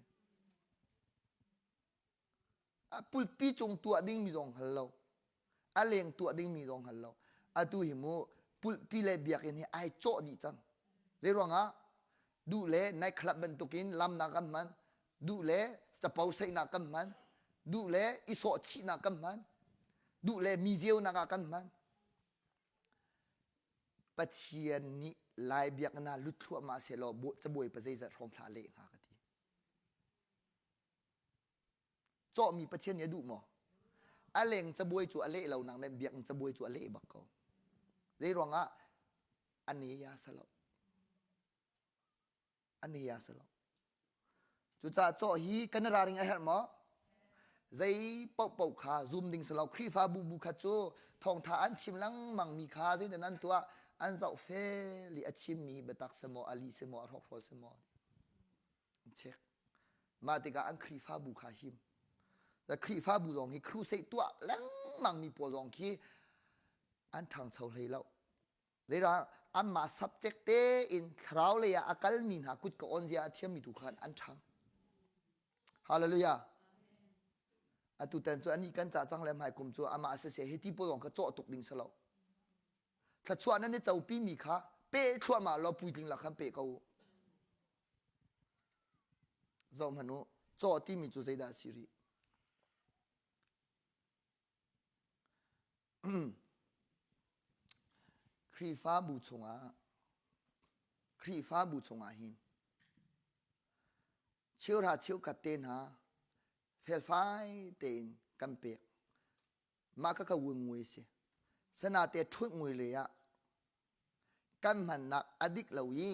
A pulpi cung tuah dingmi zong hngal lo. A leng tuah dingmi zong hngal lo. Atu hi mu pulpi le biakinn hi ai cawh dih cang. Zei ruangah duh le night club bantukin lamnak kan hman, duh le capo saihnak kan hman, duh le i sawhchihnak kan hman, duh le mi zeunak ah kan hman. Pathian nih Lai biakinn ah lut thluahmah sehlaw cabuai pa zeizat hrawng thla leh hnga ka ti. Cawhmi Pathian nih a duh maw? A leng cabuai cu a leh lo nak nen biakinn cabuai cu a leh bak ko. Zei ruangah a ne ya sa lo. A ne ya sa lo. Cucaah cawh hi kan raring a herh maw? Zei paohpaoh kha zum ding si lo. Khrihfabu bu khat cu thawngtha an chim lengmang mi kha zeitin an tuah an zoh fel i a chimmi biatak si maw, a lih si maw, a hrawkhrol si maw. An check. Mah tikah an Khrihfabu kha him. Khrihfabu zong hi crusade tuah lengmang mi pawl zong khi an ṭhangcho hlei lo. Zeidah anmah subject tein thlarau lei ah a kalmi hna kut ka on zia a thiammi tu khan an ṭhang. Hallelujah. Atu tan cu ani kan ca cang le hmai kum cu amah siseh hi ti pawl zong kha cawh tuk ding si lo. Thluachuah nan i copi mi kha pe thluahmah law puitling lak khan pe ko u. Zoh hmanh u, caw timi cu zeidah a si rih? Khrihfabu chungah Khrihfabu chungah hin cheuhra cheukhat te hna felfai tein kan pek. Mah kha ka ngui si. Sanate ṭhut ngui le ah kan hmannak a dik lo i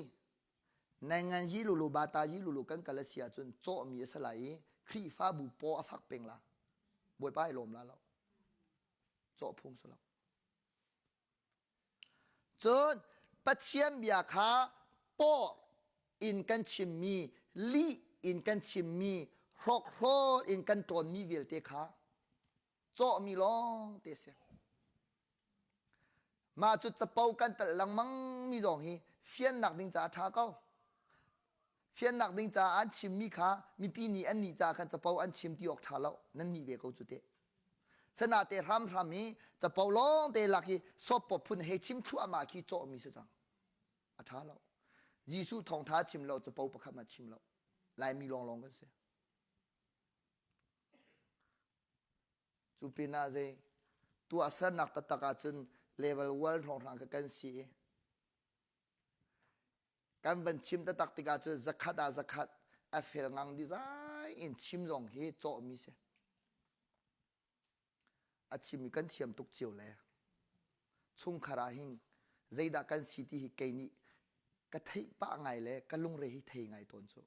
naingan yi lulu bata yi lulu kan kal a si ahcun cawhmi a si lai i Khrihfabu paw a fak peng la. Bawipa ai lawm la lo. Cawh phung si lo. Cun Pathian bia kha paw in kan chimmi, lih in kan chimmi, hrawkhrol in kan ṭawnmi vialte kha cawhmi lawng te si. Mah cu capo kan talh lengmang mi zong hi fiannak ding caah a ṭha ko. Fiannak ding caah an chimmi kha mipi nih an nih caah khan capo an chim ti awk ṭha lo. Nan nih ve ko cu teh. Sanate hramhram hi capo lawng te lak hi sawppawp phun he chim thluahmah khi cawhmi si cang. A ṭha lo. Jesuh thawngṭha chim lo capo pakhat ma chim lo. Laimi lawnglawng kan si. Cu pinah zei tuahsernak taktak ahcun level world hrawnghrang kha kan si i kan van chim taktak tikah cun zakhat ah zakhat a fel ngang dizai in chim zong hi cawhmi si. A chim i kan thiam tuk cio le chungkhar ah hin zeidah kan si ti hi kei nih ka theih pah ngai le ka lungre hi thei ngai tawn cu.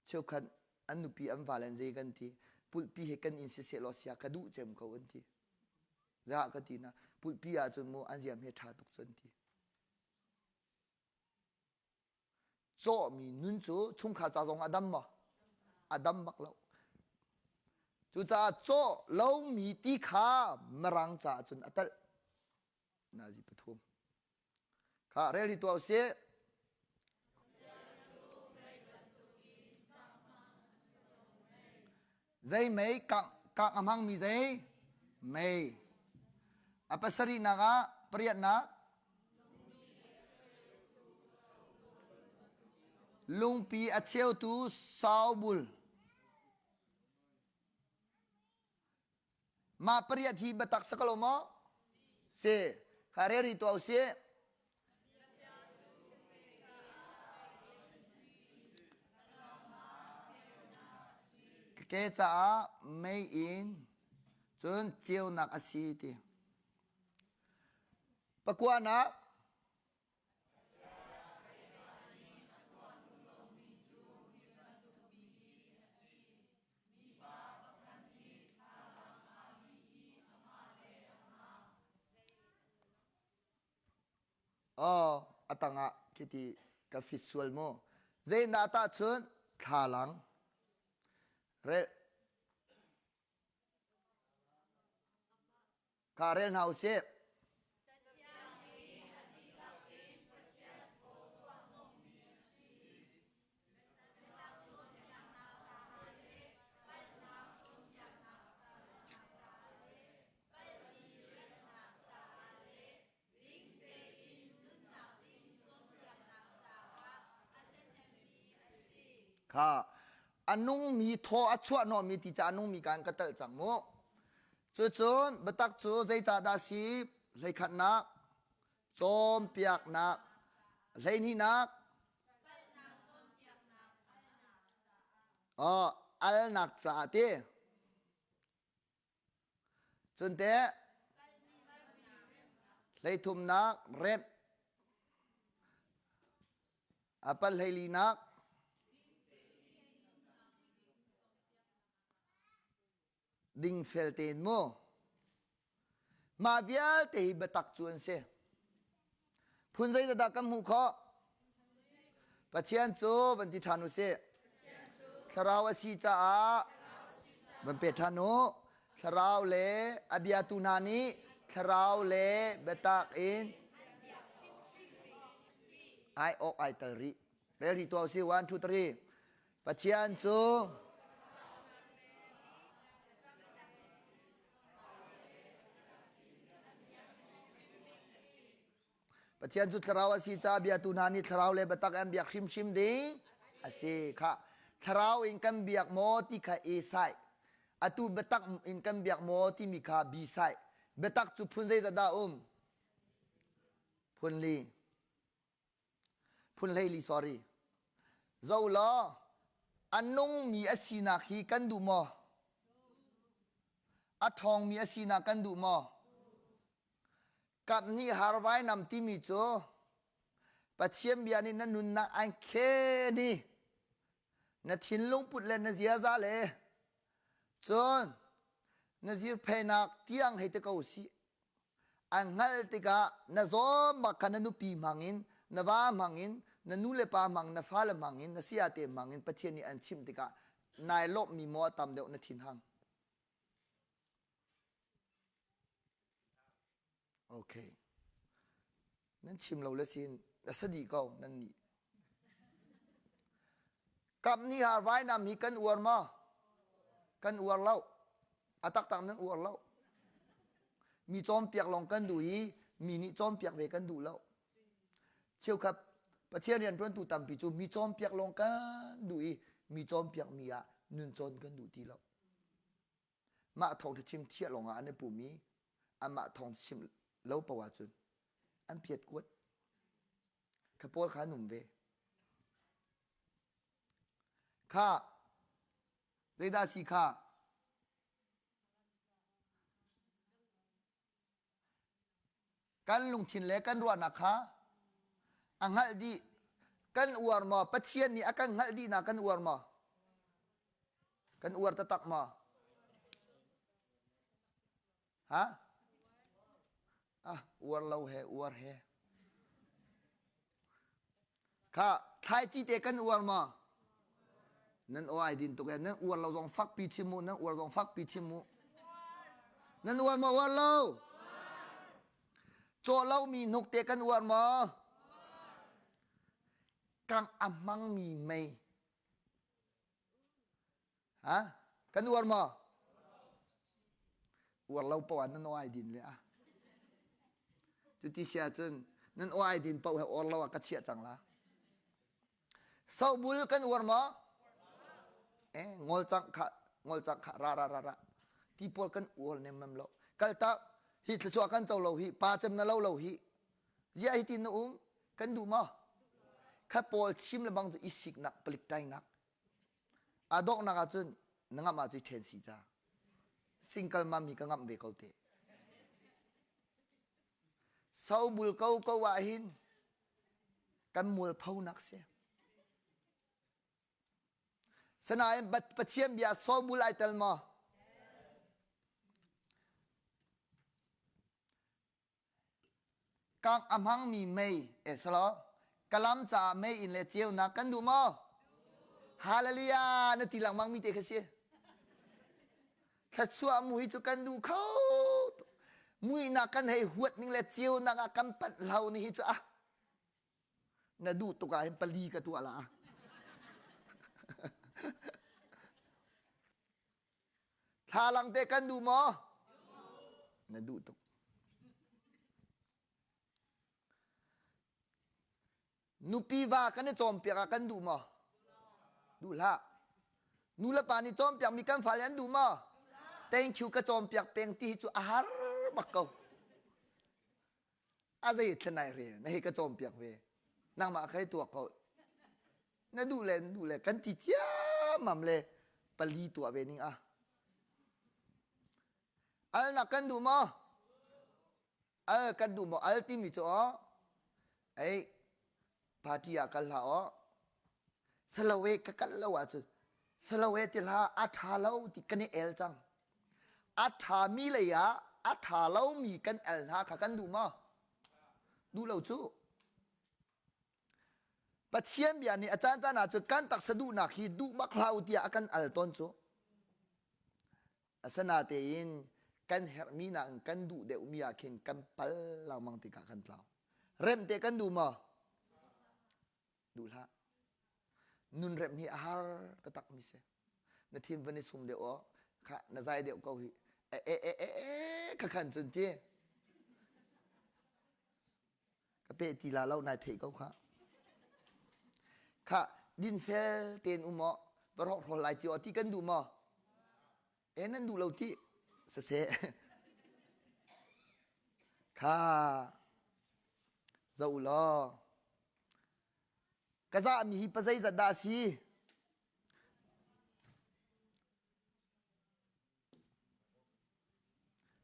Cheukhat an nupi an vale an zei kan ti pulhpi he kan inn siseh law sia ka duh cem ko an ti. Za ka ti na pulhpi ahcun mu an ziam he ṭha tuk cu an ti. Cawhmi nun cu chungkhar ca zong a dam maw? A dam bak lo. Cucaah cawh lomi ti kha mirang caah cun a telh. Nazi pathum. Kha rel hi tuah usih. Zei mei kangh kangh a hmangmi zei mei. A pasarihnak ah pariatnak lungpi a cheutu saubul. Mah pariat hi biatak sa ko lo maw? Si. Kha re ri tuah usih. Ke caah meiinn cun ceunak a si ti. Pakuanak Aw, a tangah khiti ka fit sual mu. Zeidah tahchun thlalang. Rel Kha rel hna usih. Kha a nungmi thaw a chuah hnawhmi ti ca a nungmi ka in ka telh cang mu. Cucun biatak cu zeicahdah si hleikhatnak, cawnpiaknak, hleihnihnak, oh, alnak caah ti. Cun teh hleithumnak remh a pal hleilinak dingfel tein mu mah vialte hi biatak cu an si Phun zeidah dah kan hmuh khawh? Pathian cu van ti ṭhan u sih. Thlarau a si caah van pe ṭhan u. Thlarau le a biatu hna nih thlarau le biatak in ai awk ai tel rih. Rel rih tuah u sih. One, two, three. Pathian cu Pathian cu thlarau a si caah biatu hna nih thlarau le biatak an biak hrimhrim ding a si kha thlarau in kan biak maw ti kha e sai atu biatak in kan biak maw timi kha b sai biatak cu phun zeizat dah um phun li phun hleili sorry zo law a nungmi a sinak hi kan duh maw a ṭhawngmi a sinak kan duh maw kap nih harvai nam timi cu Pathian bia nih na nunnak an khen i na thinlung put le na ziaza le cun na zirphenak tiang hei te ko sih An hngalh tikah na zawm bak kha na nupi hmangin, na va hmangin, na nu le pa hmang, na fale hmangin, na sayate hmangin Pathian nih an chimh tikah nai lawmhmi maw a tam deuh na thinhang? Okay. Nan chim lo le sin na sadi ko nan nih. Kap nih har vainam hi kan uar maw? Kan uar lo. A taktak nan uar lo. Mi cawnpiak lawng kan duh i mi nih cawnpiak ve kan duh lo. Cheukhat Pathian rianṭuantu tampi cu mi cawnpiak lawng kan duh i mi cawnpiak mi ah nun cawn kan duh ti lo. Mah thawngṭha chim thiah lawngah an i pum i anmah thawng chim lo paoh ahcun an piat kuat. Kha pawl kha an um ve. Kha zeidah si kha? Kan lungthin le kan ruahnak kha a hngalh dih. Kan uar maw? Pathian nih a kan hngalh dihnak kan uar maw? Kan uar taktak maw? Ha? Ah, uar lo he, uar he. Kha thlaici te kan uar maw? Nan aw ai din tuk e. Nan uar lo zong fakpi chim mu, nan uar zong fakpi chim mu. Nan uar maw uar lo? Cawh lomi hnuk te kan uar maw? Kangh a hmangmi mei. Ha? Kan uar maw? Uar lo poah nan aw ai din le a. Cuti si ahcun nan aw ai din paoh he uar lo ah ka chiah cang la. Sobul kan uar maw? Eh, ngol cang kha, ngol cang kha, ra ra ra ra. Ti pawl kan uar nem mem lo. Kal tak, hi thluachuah kan co lo hi, pa cem na lo lo hi. Ziah hi tin na um? Kan duh maw? Kha pawl chim le bang cu i siknak, palik tainak. A donghnak ahcun. Na ngamh ahcun ṭhen si ca. Single mom hi ka ngamh ve ko te. Sobul ko ko ah hin kan mualphonak si. Sanain Pathian bia sobul ai tel maw? Kangh a hmangmi mei e salo kalam caah mei in le ceunak kan duh maw? Hallelujah na ti lengmang mi te kha si. Thluachuah mui cu kan duh kho tuk. Muihnak kan hei huat ning le ceunak ah kan panh hlo ni hi cu ah na duh tuk ah hin pali ka tuah la. Thlalang te kan duh maw? Na duh tuk. Nupi va kan i cawnpiak ah kan duh maw? Duh hlah. Nu le pa nih cawnpiak mi kan fale an duh maw? Thank you ka cawnpiak peng ti hi cu a har bak ko. A zei thlen ai rel na hei ka cawnpiak ve. Nangmah kha hei tuak ko. Na duh le na duh le kan ti ciammam le pali tuah ve ning ah. Alnak kan duh maw? Al kan duh maw? Al timi cu aw ei party ah kal hlah aw. Saloe ka kal lo ahcun saloe ti hlah a ṭha lo ti kan i el cang. A ṭhami lei ah a ṭha lomi kan el hna kha kan duh maw? Duh lo cu. Pathian bia nih a caan caan ah cun kan taksa duhnak hi duh bak hlah u tiah a kan al tawn cu. Asinatein kan herhmi nakin kan duh deuhmi ah khin kan pal lengmang tikah kan tlau. Remh te kan duh maw? Duh hlah. Nun remh hi a har taktak mi si. Na thin van i sum deuh aw, kha na zai deuh ko hi. E e e e e ka khan cun ti. Ka pe ti la lo nai theih ko kha. Kha dinfel tein um aw, va rawk lai cio ti kan duh maw? E nan duh lo ti saseh. Kha zoh law ka zahmi hi pa zeizat dah a si?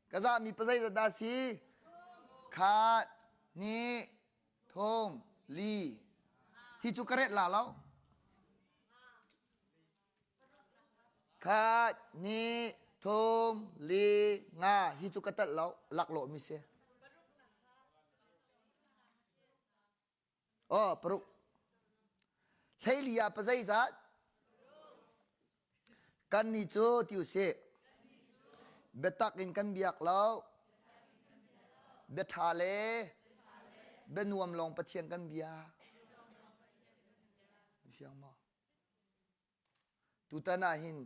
Ka zahmi pa zeizat dah a si? Khat, hnih, thum, li. Hi cu ka ret la lo. Khat, hnih, thum, li, nga. Hi cu ka telh lo. Laklawh mi si. Oh, paruk. Hleili ah pa zeizat? Kan nih cu ti usih. Biatak in kan biak lo. Bia ṭha le bia nuam lawng Pathian kan bia. Fiang maw? Tutan ah hin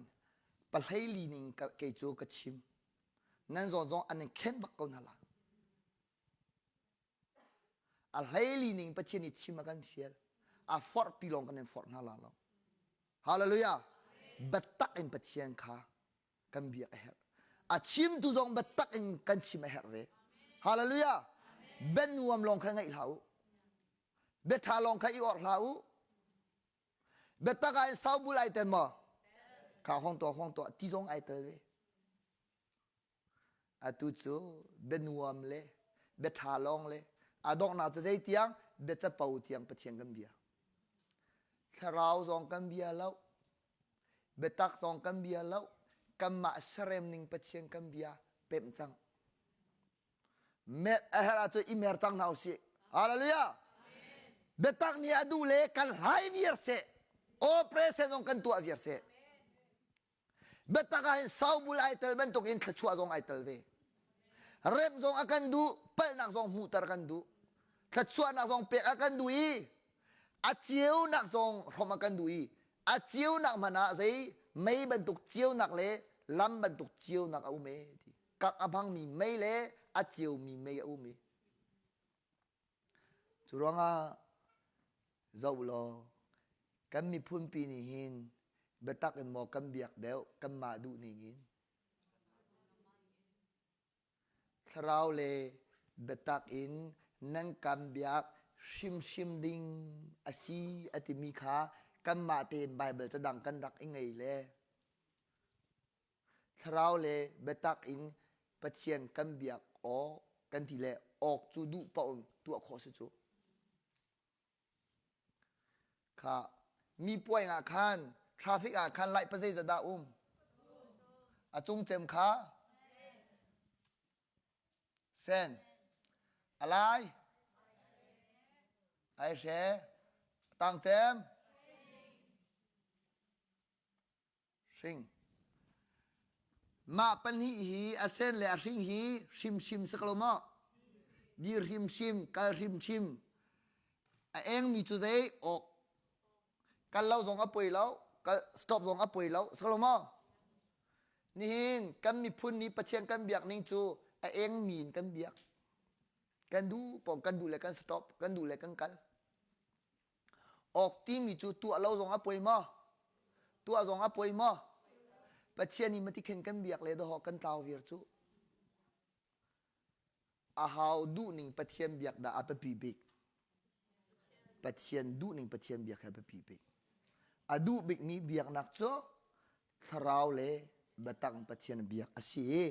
pahleili ning kei cu ka chim. Nan zawn zong an in khen bak ko hna la. A hleili ning Pathian nih chim a kan fial. A forhpi lawng kan in forh hna la lo. Hallelujah. Biatak in Pathian kha kan biak a herh. A chimtu zong biatak in kan chim a herh ve. Hallelujah. Bia nuam lawng kha ngaih hlah u. Bia ṭha lawng kha i orh hlah u. Biatak ah in saubul ai tel maw? Kha hong tuah hong tuah ti zong ai tel ve. Atu cu bianuam le biaṭha lawng le a donghnak cu zeitiang biacapo tiang Pathian kan bia. Thlarau zong kan bia lo, biatak zong kan bia lo, kanmah serem ning Pathian kan bia pemh cang. Mer a herh ahcun i mer cang hna usih. Hallelujah. Biatak nih a duh le kan hlai viar seh. Operation zong kan tuah viar seh. Biatak ah hin saubul ai tel bantuk in thluachuah zong ai tel ve. Remh zong a kan duh, palhnak zong hmuhter kan duh. Thluachuahnak zong pek a kan duh i a ceunak zong hrawmh a kan duh i a ceunak hmanh ah zei mei bantuk ceunak le lam bantuk ceunak a um e ti. Kak a hmangmi mei le a ceumi mei a um i. Cu ruangah zoh law kan miphunpi nih hin biatak in maw kan biak deuh kanmah duh ning in thlarau le biatak in nan kan biak hrimhrim ding a si a timi kha kanmah tein Baibal cadang kan rak i ngei le. Thlarau le biatak in Pathian kan biak awk kan ti le awk cu duh paoh in tuah khawh si cu. Kha mi puai ah khan traffic ah khan light pa zeizat dah um? A cung cem kha sen a lai ai hre tang cem hring. Mah pahnih hi a sen le a hring hi hrimhrim si ko maw? Dir hrimhrim, kal hrimhrim. A engmi cu zei awk kal lo zong a poi lo, kal stop zong a poi lo, si ko maw? Nihin kan miphun nih Pathian kan biak ning cu a engmi in kan biak. Kan duh pawng kan duh le kan stop, kan duh le kan kal. Awk timi cu tuah lo zong a poi maw? Tuah zong a poi maw? Pathian nih matikhen kan biak le dawh kan tlau viar cu. A hau duhning Pathian biak dah a biapi bik. Pathian duhning Pathian biak hi a biapi bik. A duh bikmi biaknak cu thlarau le biatak Pathian biak a si i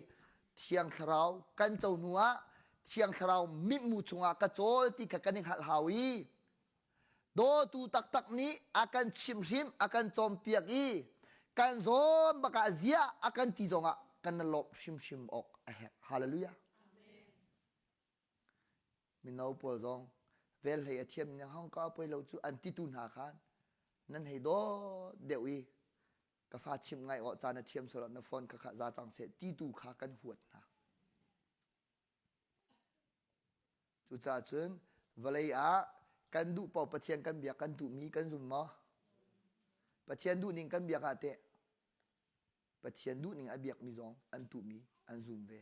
Thiang Thlarau kan co hnu ah Thiang Thlarau mithmu chungah ka cawl ti kha kan i hngalh hau i dawtu taktak nih a kan chimhhrim a kan cawnpiak i kan zawn bak ah ziah a kan ti zongah kan na lawmh hrimhrim awk a herh. Hallelujah. Mino pawl zong vel hlei a thiam ning hong ka poi lo cu an titu hna khan nan hei dawt deuh i ka fa chimh ngai awh caan a thiam sual na phone kha kha za cang seh ti tu kha kan huat hna. Cucaah cun vawlei ah kan duh paoh Pathian kan biak kan duhmi kan zum maw? Pathian duhning kan biak ah teh Pathian duhning a biakmi zong an tuhmi an zum ve.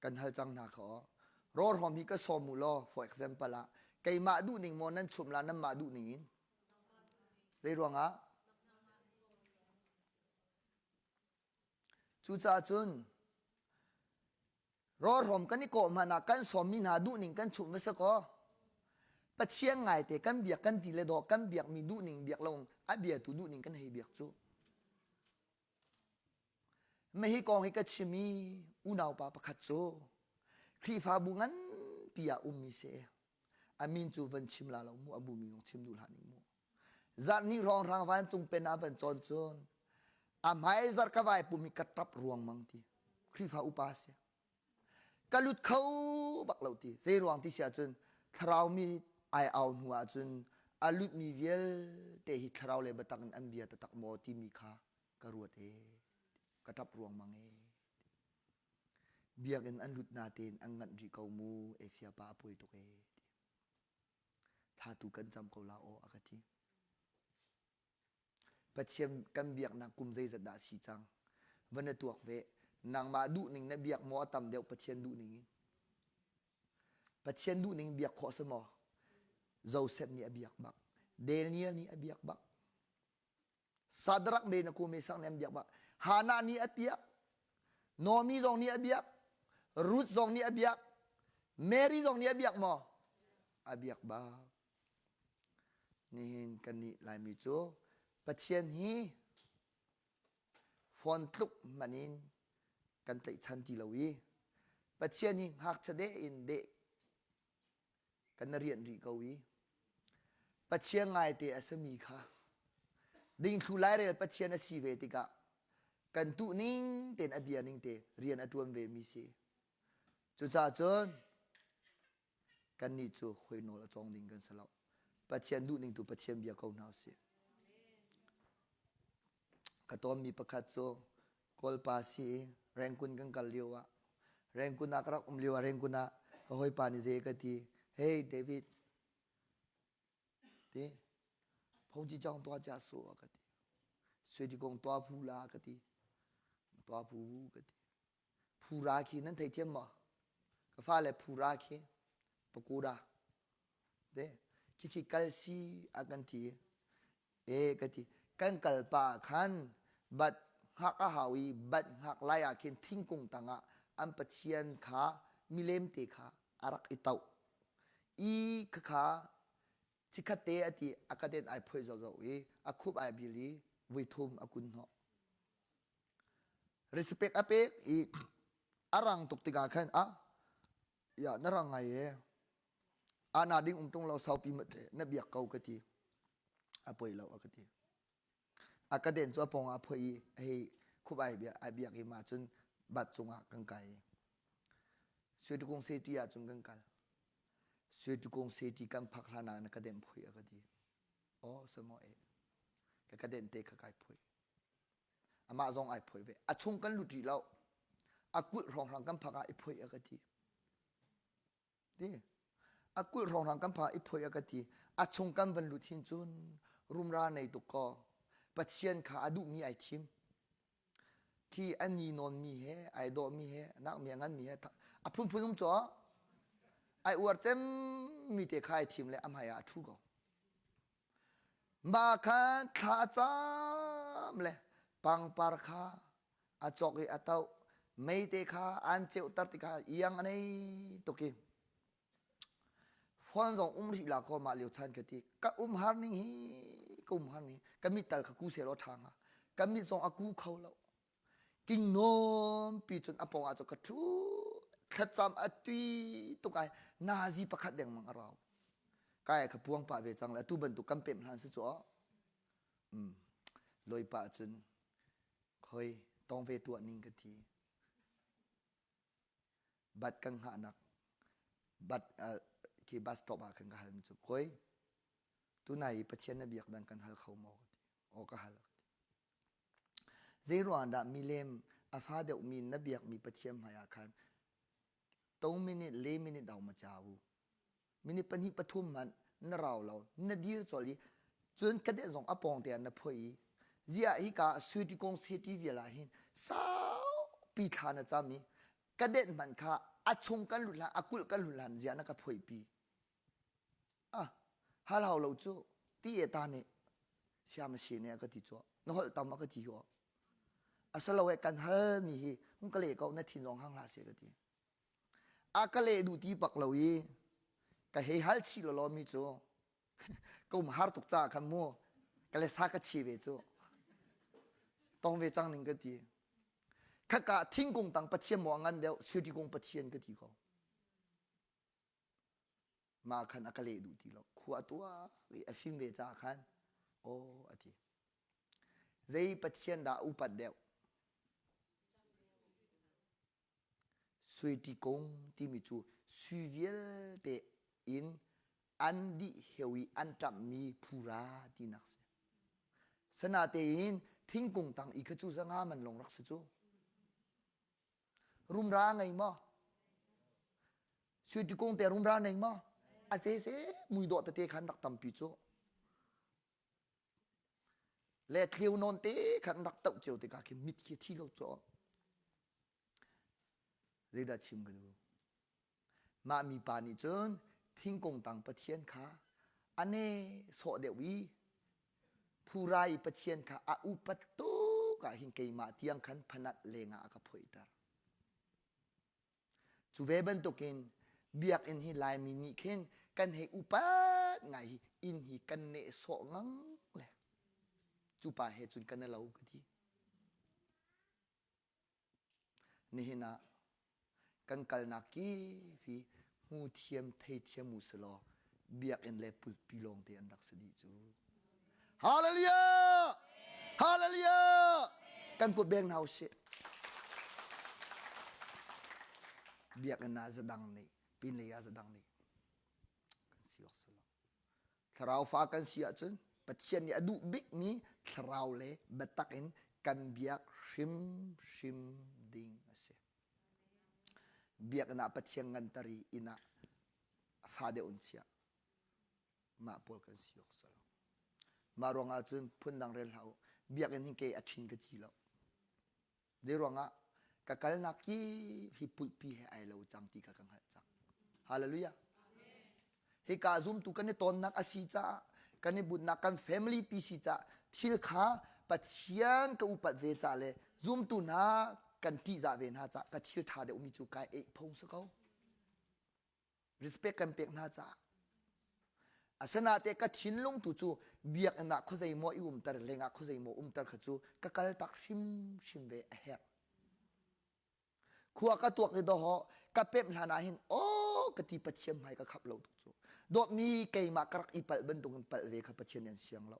Kan hal cang hna kha aw. Rawlhrawm hi ka sawm u law for example ah keimah duhning maw nan chumh la nanmah duhning in? Zei ruangah? Cucaah cun rawlhrawm kan i kawh hmanh ah kan sawmmi hna duhning kan chumh va si kaw Pathian ngaite kan biak kan ti le dawh kan biakmi duhning biak lo a biatu duhning kan hei biak cu. Mahi kong hi ka chim i unaupa pakhat cu Khrihfabu nganpi ah ummi si. A min cu van chim la lo mu, a bu mi zong chim duh hlah ning mu. Zarh hnih hrawnghrang vancung pen ah van cawn cun a hmai zarh ka vai pum i ka ṭap ruangmang ti. Khrihfa upa si. Ka lut kho bak lo ti. Zei ruang ti si ahcun thlarau mi ai au hnu ahcun a lutmi vialte hi thlarau le biatak in an bia taktak maw timi kha ka ruat ee ka ṭap ruangmang ee biakinn an lut na tein an nganh rih ko mu efia pa a poi tuk ee thla tu kan cam ko la aw a ka ti Pathian kan biaknak kum zeizat dah si cang va na tuak ve nangmah duhning na biak maw a tam deuh Pathian duhning in Pathian duhning biak khawh si maw Joseph nih a biak bak Daniel nih a biak bak Sadrak me na ku me sak nih an biak bak. Hannah nih a biak. Naomi zong nih a biak. Ruth zong nih a biak. Mary zong nih a biak maw? A biak bak. Nihin kan nih Laimi cu Pathian hi phone tluk hmanh in kan tlaihchan ti lo i Pathian hi ngakchia deh in deh kan rianh rih ko i Pathian ngaite a simi kha dingthlu lairel Pathian a si ve tikah kan tuh ning tein a bia ning te rian a ṭuan ve mi si. Cucaah cun kannih cu hoi nawl a cawng ding kan si lo. Pathian duh ning tu Pathian bia ko hna usih. Ka tawnmi pakhat cu Kawlpa si i Rangoon kan kal lio ah Rangoon ah ka rak um lio ah Rangoon ah ka hawipa nih zei a ka ti hey David ti phongci cong tua chia su a ka ti suiti kong tua phu la ka ti tua phu ka ti phura khi nan thei thiam maw ka fale phura khi pakoda te khi khi kal si a kan ti E ka ti. Kan kal pa ah khan bat hngak a hau i bat hngak lai ah khin thingkung tangah an pathian kha milem te kha a rak i toh. I khakha Chikhat te a ti a ka den ai phoih zohzoh i a khup ai bil i vui thum a kun hnawh. Respect a pek i a rang tuk tikah khan ah ya na rang ngai e ana ding um tung lo saupi ma te na biak ko ka ti a poi lo a ka ti a ka den cu a pawng ah a phoih i a hei khup ai biak ai biak i mah cun bat cungah kan kai i Suitukung seti ah cun kan kal Suitukung seti kan phak hlan ah na ka den phoih a ka ti aw samo e ka ka den te kha kai phoih amah zong ai phoih ve a chung kan lut rih lo a kulh hrawnghrang kan phak ah i phoih a ka ti Ti. A kulh hrawnghrang kan pha i phoih a ka ti. A chung kan van lut hin cun rumra nei tuk kaw Pathian kha a duhmi ai thim. Khi a ni nawnmi he, ai dawhmi he, nakmi a nganmi he, a phunphun um caw ai uar cemmi te kha ai thim le a hmai ah a ṭhu ko. Mah khan thla a cam le pangpar kha a cawk i a toh. Meite kha an ceuter tikah iang a nei tuk i phone zong um rih la kaw mah lio chan ka ti ka um har ning hi ka um har ning ka mit tal kha ku seh law ṭha hnga ka mit zong a ku kho lo king nawn pi cun a pawng ah cun ka ṭhu thlacam a tui tuk ai nazi pakhat dengmang a rau kai kha puang pah ve cang le atu bantuk kan pemh hlan si cu aw um loi pah cun khoi tong ve tuah ning ka ti bat kan hngahnak bat uh, khi bus stop ah khan ka hal mi cu koi tunai Pathian na biak dan kan hal kho maw ka ti aw ka hal ka ti Zei ruangah dah milem a fa deuhmi na biakmi Pathian hmaiah khan to minute le minute dau ma cau minute pahnih pathum hmanh na rau lo na dir colh i cun ka deh zong a pawng te ah na phoih i ziah hika suiti kong seti vial ah hin saupi thla na cam i ka det hmanh kha a chung kan lut hlan a kulh kan lut hlan ziah na ka phoih pi Ah, hal hau lo cu ti e ta nih siam a si ne a ka ti cu na holh tam a ka ti hi asalo he kan hal mi hi hung ka leh ko na thin zong hang hlah se ka ti a ka leh duh ti bak lo i ka hei hal chih lo mi cu ka um har tuk caah khan mu ka le sa ka chi ve cu tong ve cang ning ka ti khaka thingkung tang pathian maw a ngan deuh suiti kung pathian ka ti ko Mah khan a ka leh duh ti lo. Khua a tuak i a fim ve caah khan aw a ti. Zei Pathian dah upat deuh? Sui kung timi cu sui vialte in an dih heu i an ṭamhmi phura tinak si. Sanatein thingkung tang i kha cu zanga man lawng rak si cu. Rumra a ngei maw? Sui kung te rumra nei maw? A se se muidawh tete khan rak tampi cu. Le tleu nawn te khan rak toh cio tikah khi mit khi thi ko cu. Zeidah chim ka duh? Mah mipa nih cun thingkung tang Pathian kha a ne sawh deuh i phura i Pathian kha a upat tuk ah hin keimah tiang khan phanat lengah a ka phoihter. Cu ve bantukin biakinn hi Laimi nih khin kan hei upat ngai hi inn hi kan nehsawh ngang le cu pa he cun kan i lo ka ti. Nihin ah kan kalnak kip hi hmu thiam thei thiam u silaw biakinn le pulpi lawng te an rak si dih cu. Hallelujah! Hallelujah! Kan kut beng hna usih. Biakinn ah zadang nih, pinlei ah zadang nih kan si awk si lo. Thlarau fa kan si ahcun Pathian nih a duh bikmi thlarau le biatak in kan biak hrimhrim ding a si. Biakinn ah Pathian nganter i inn ah a fa deuh in chiah. Mah pawl kan si awk si lo. Mah ruangah cun phundang rel hlah u. Biakinn hin kei a ṭhin ka ci lo. Zei ruangah ka kalnak ki hi pulhpi he ai lo cang ti kha ka hngalh cang. Hallelujah. Hika zumtu kan i tonnak a si caah kan i butnak kan family pi si caah thil kha Pathian ka upat ve caah le zumtu hna kan ṭihzah ve hna caah ka thil ṭha deuhmi cu kai eih phung si ko. Respect kan pek hna caah. Asinain ka thinlung tu cu biakinn ah khuazei maw i umter lengah khuazei maw umter kha cu ka kal tak hrimhrim ve a herh. Khua ka tuak i dawh ka pemh hlan ah hin aw ka ti Pathian hmai ka khap lo tuk cu. Dawtmi keimah ka rak i palh bantukin palh ve kha Pathian nih an siang lo.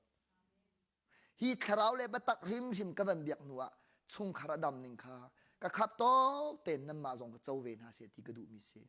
Hi thlarau le biatak hrimhrim ka van biak hnu ah chungkhar a dam ning kha ka khap tawk tein nanmah zong ka co ve hna seh ti ka duhmi si.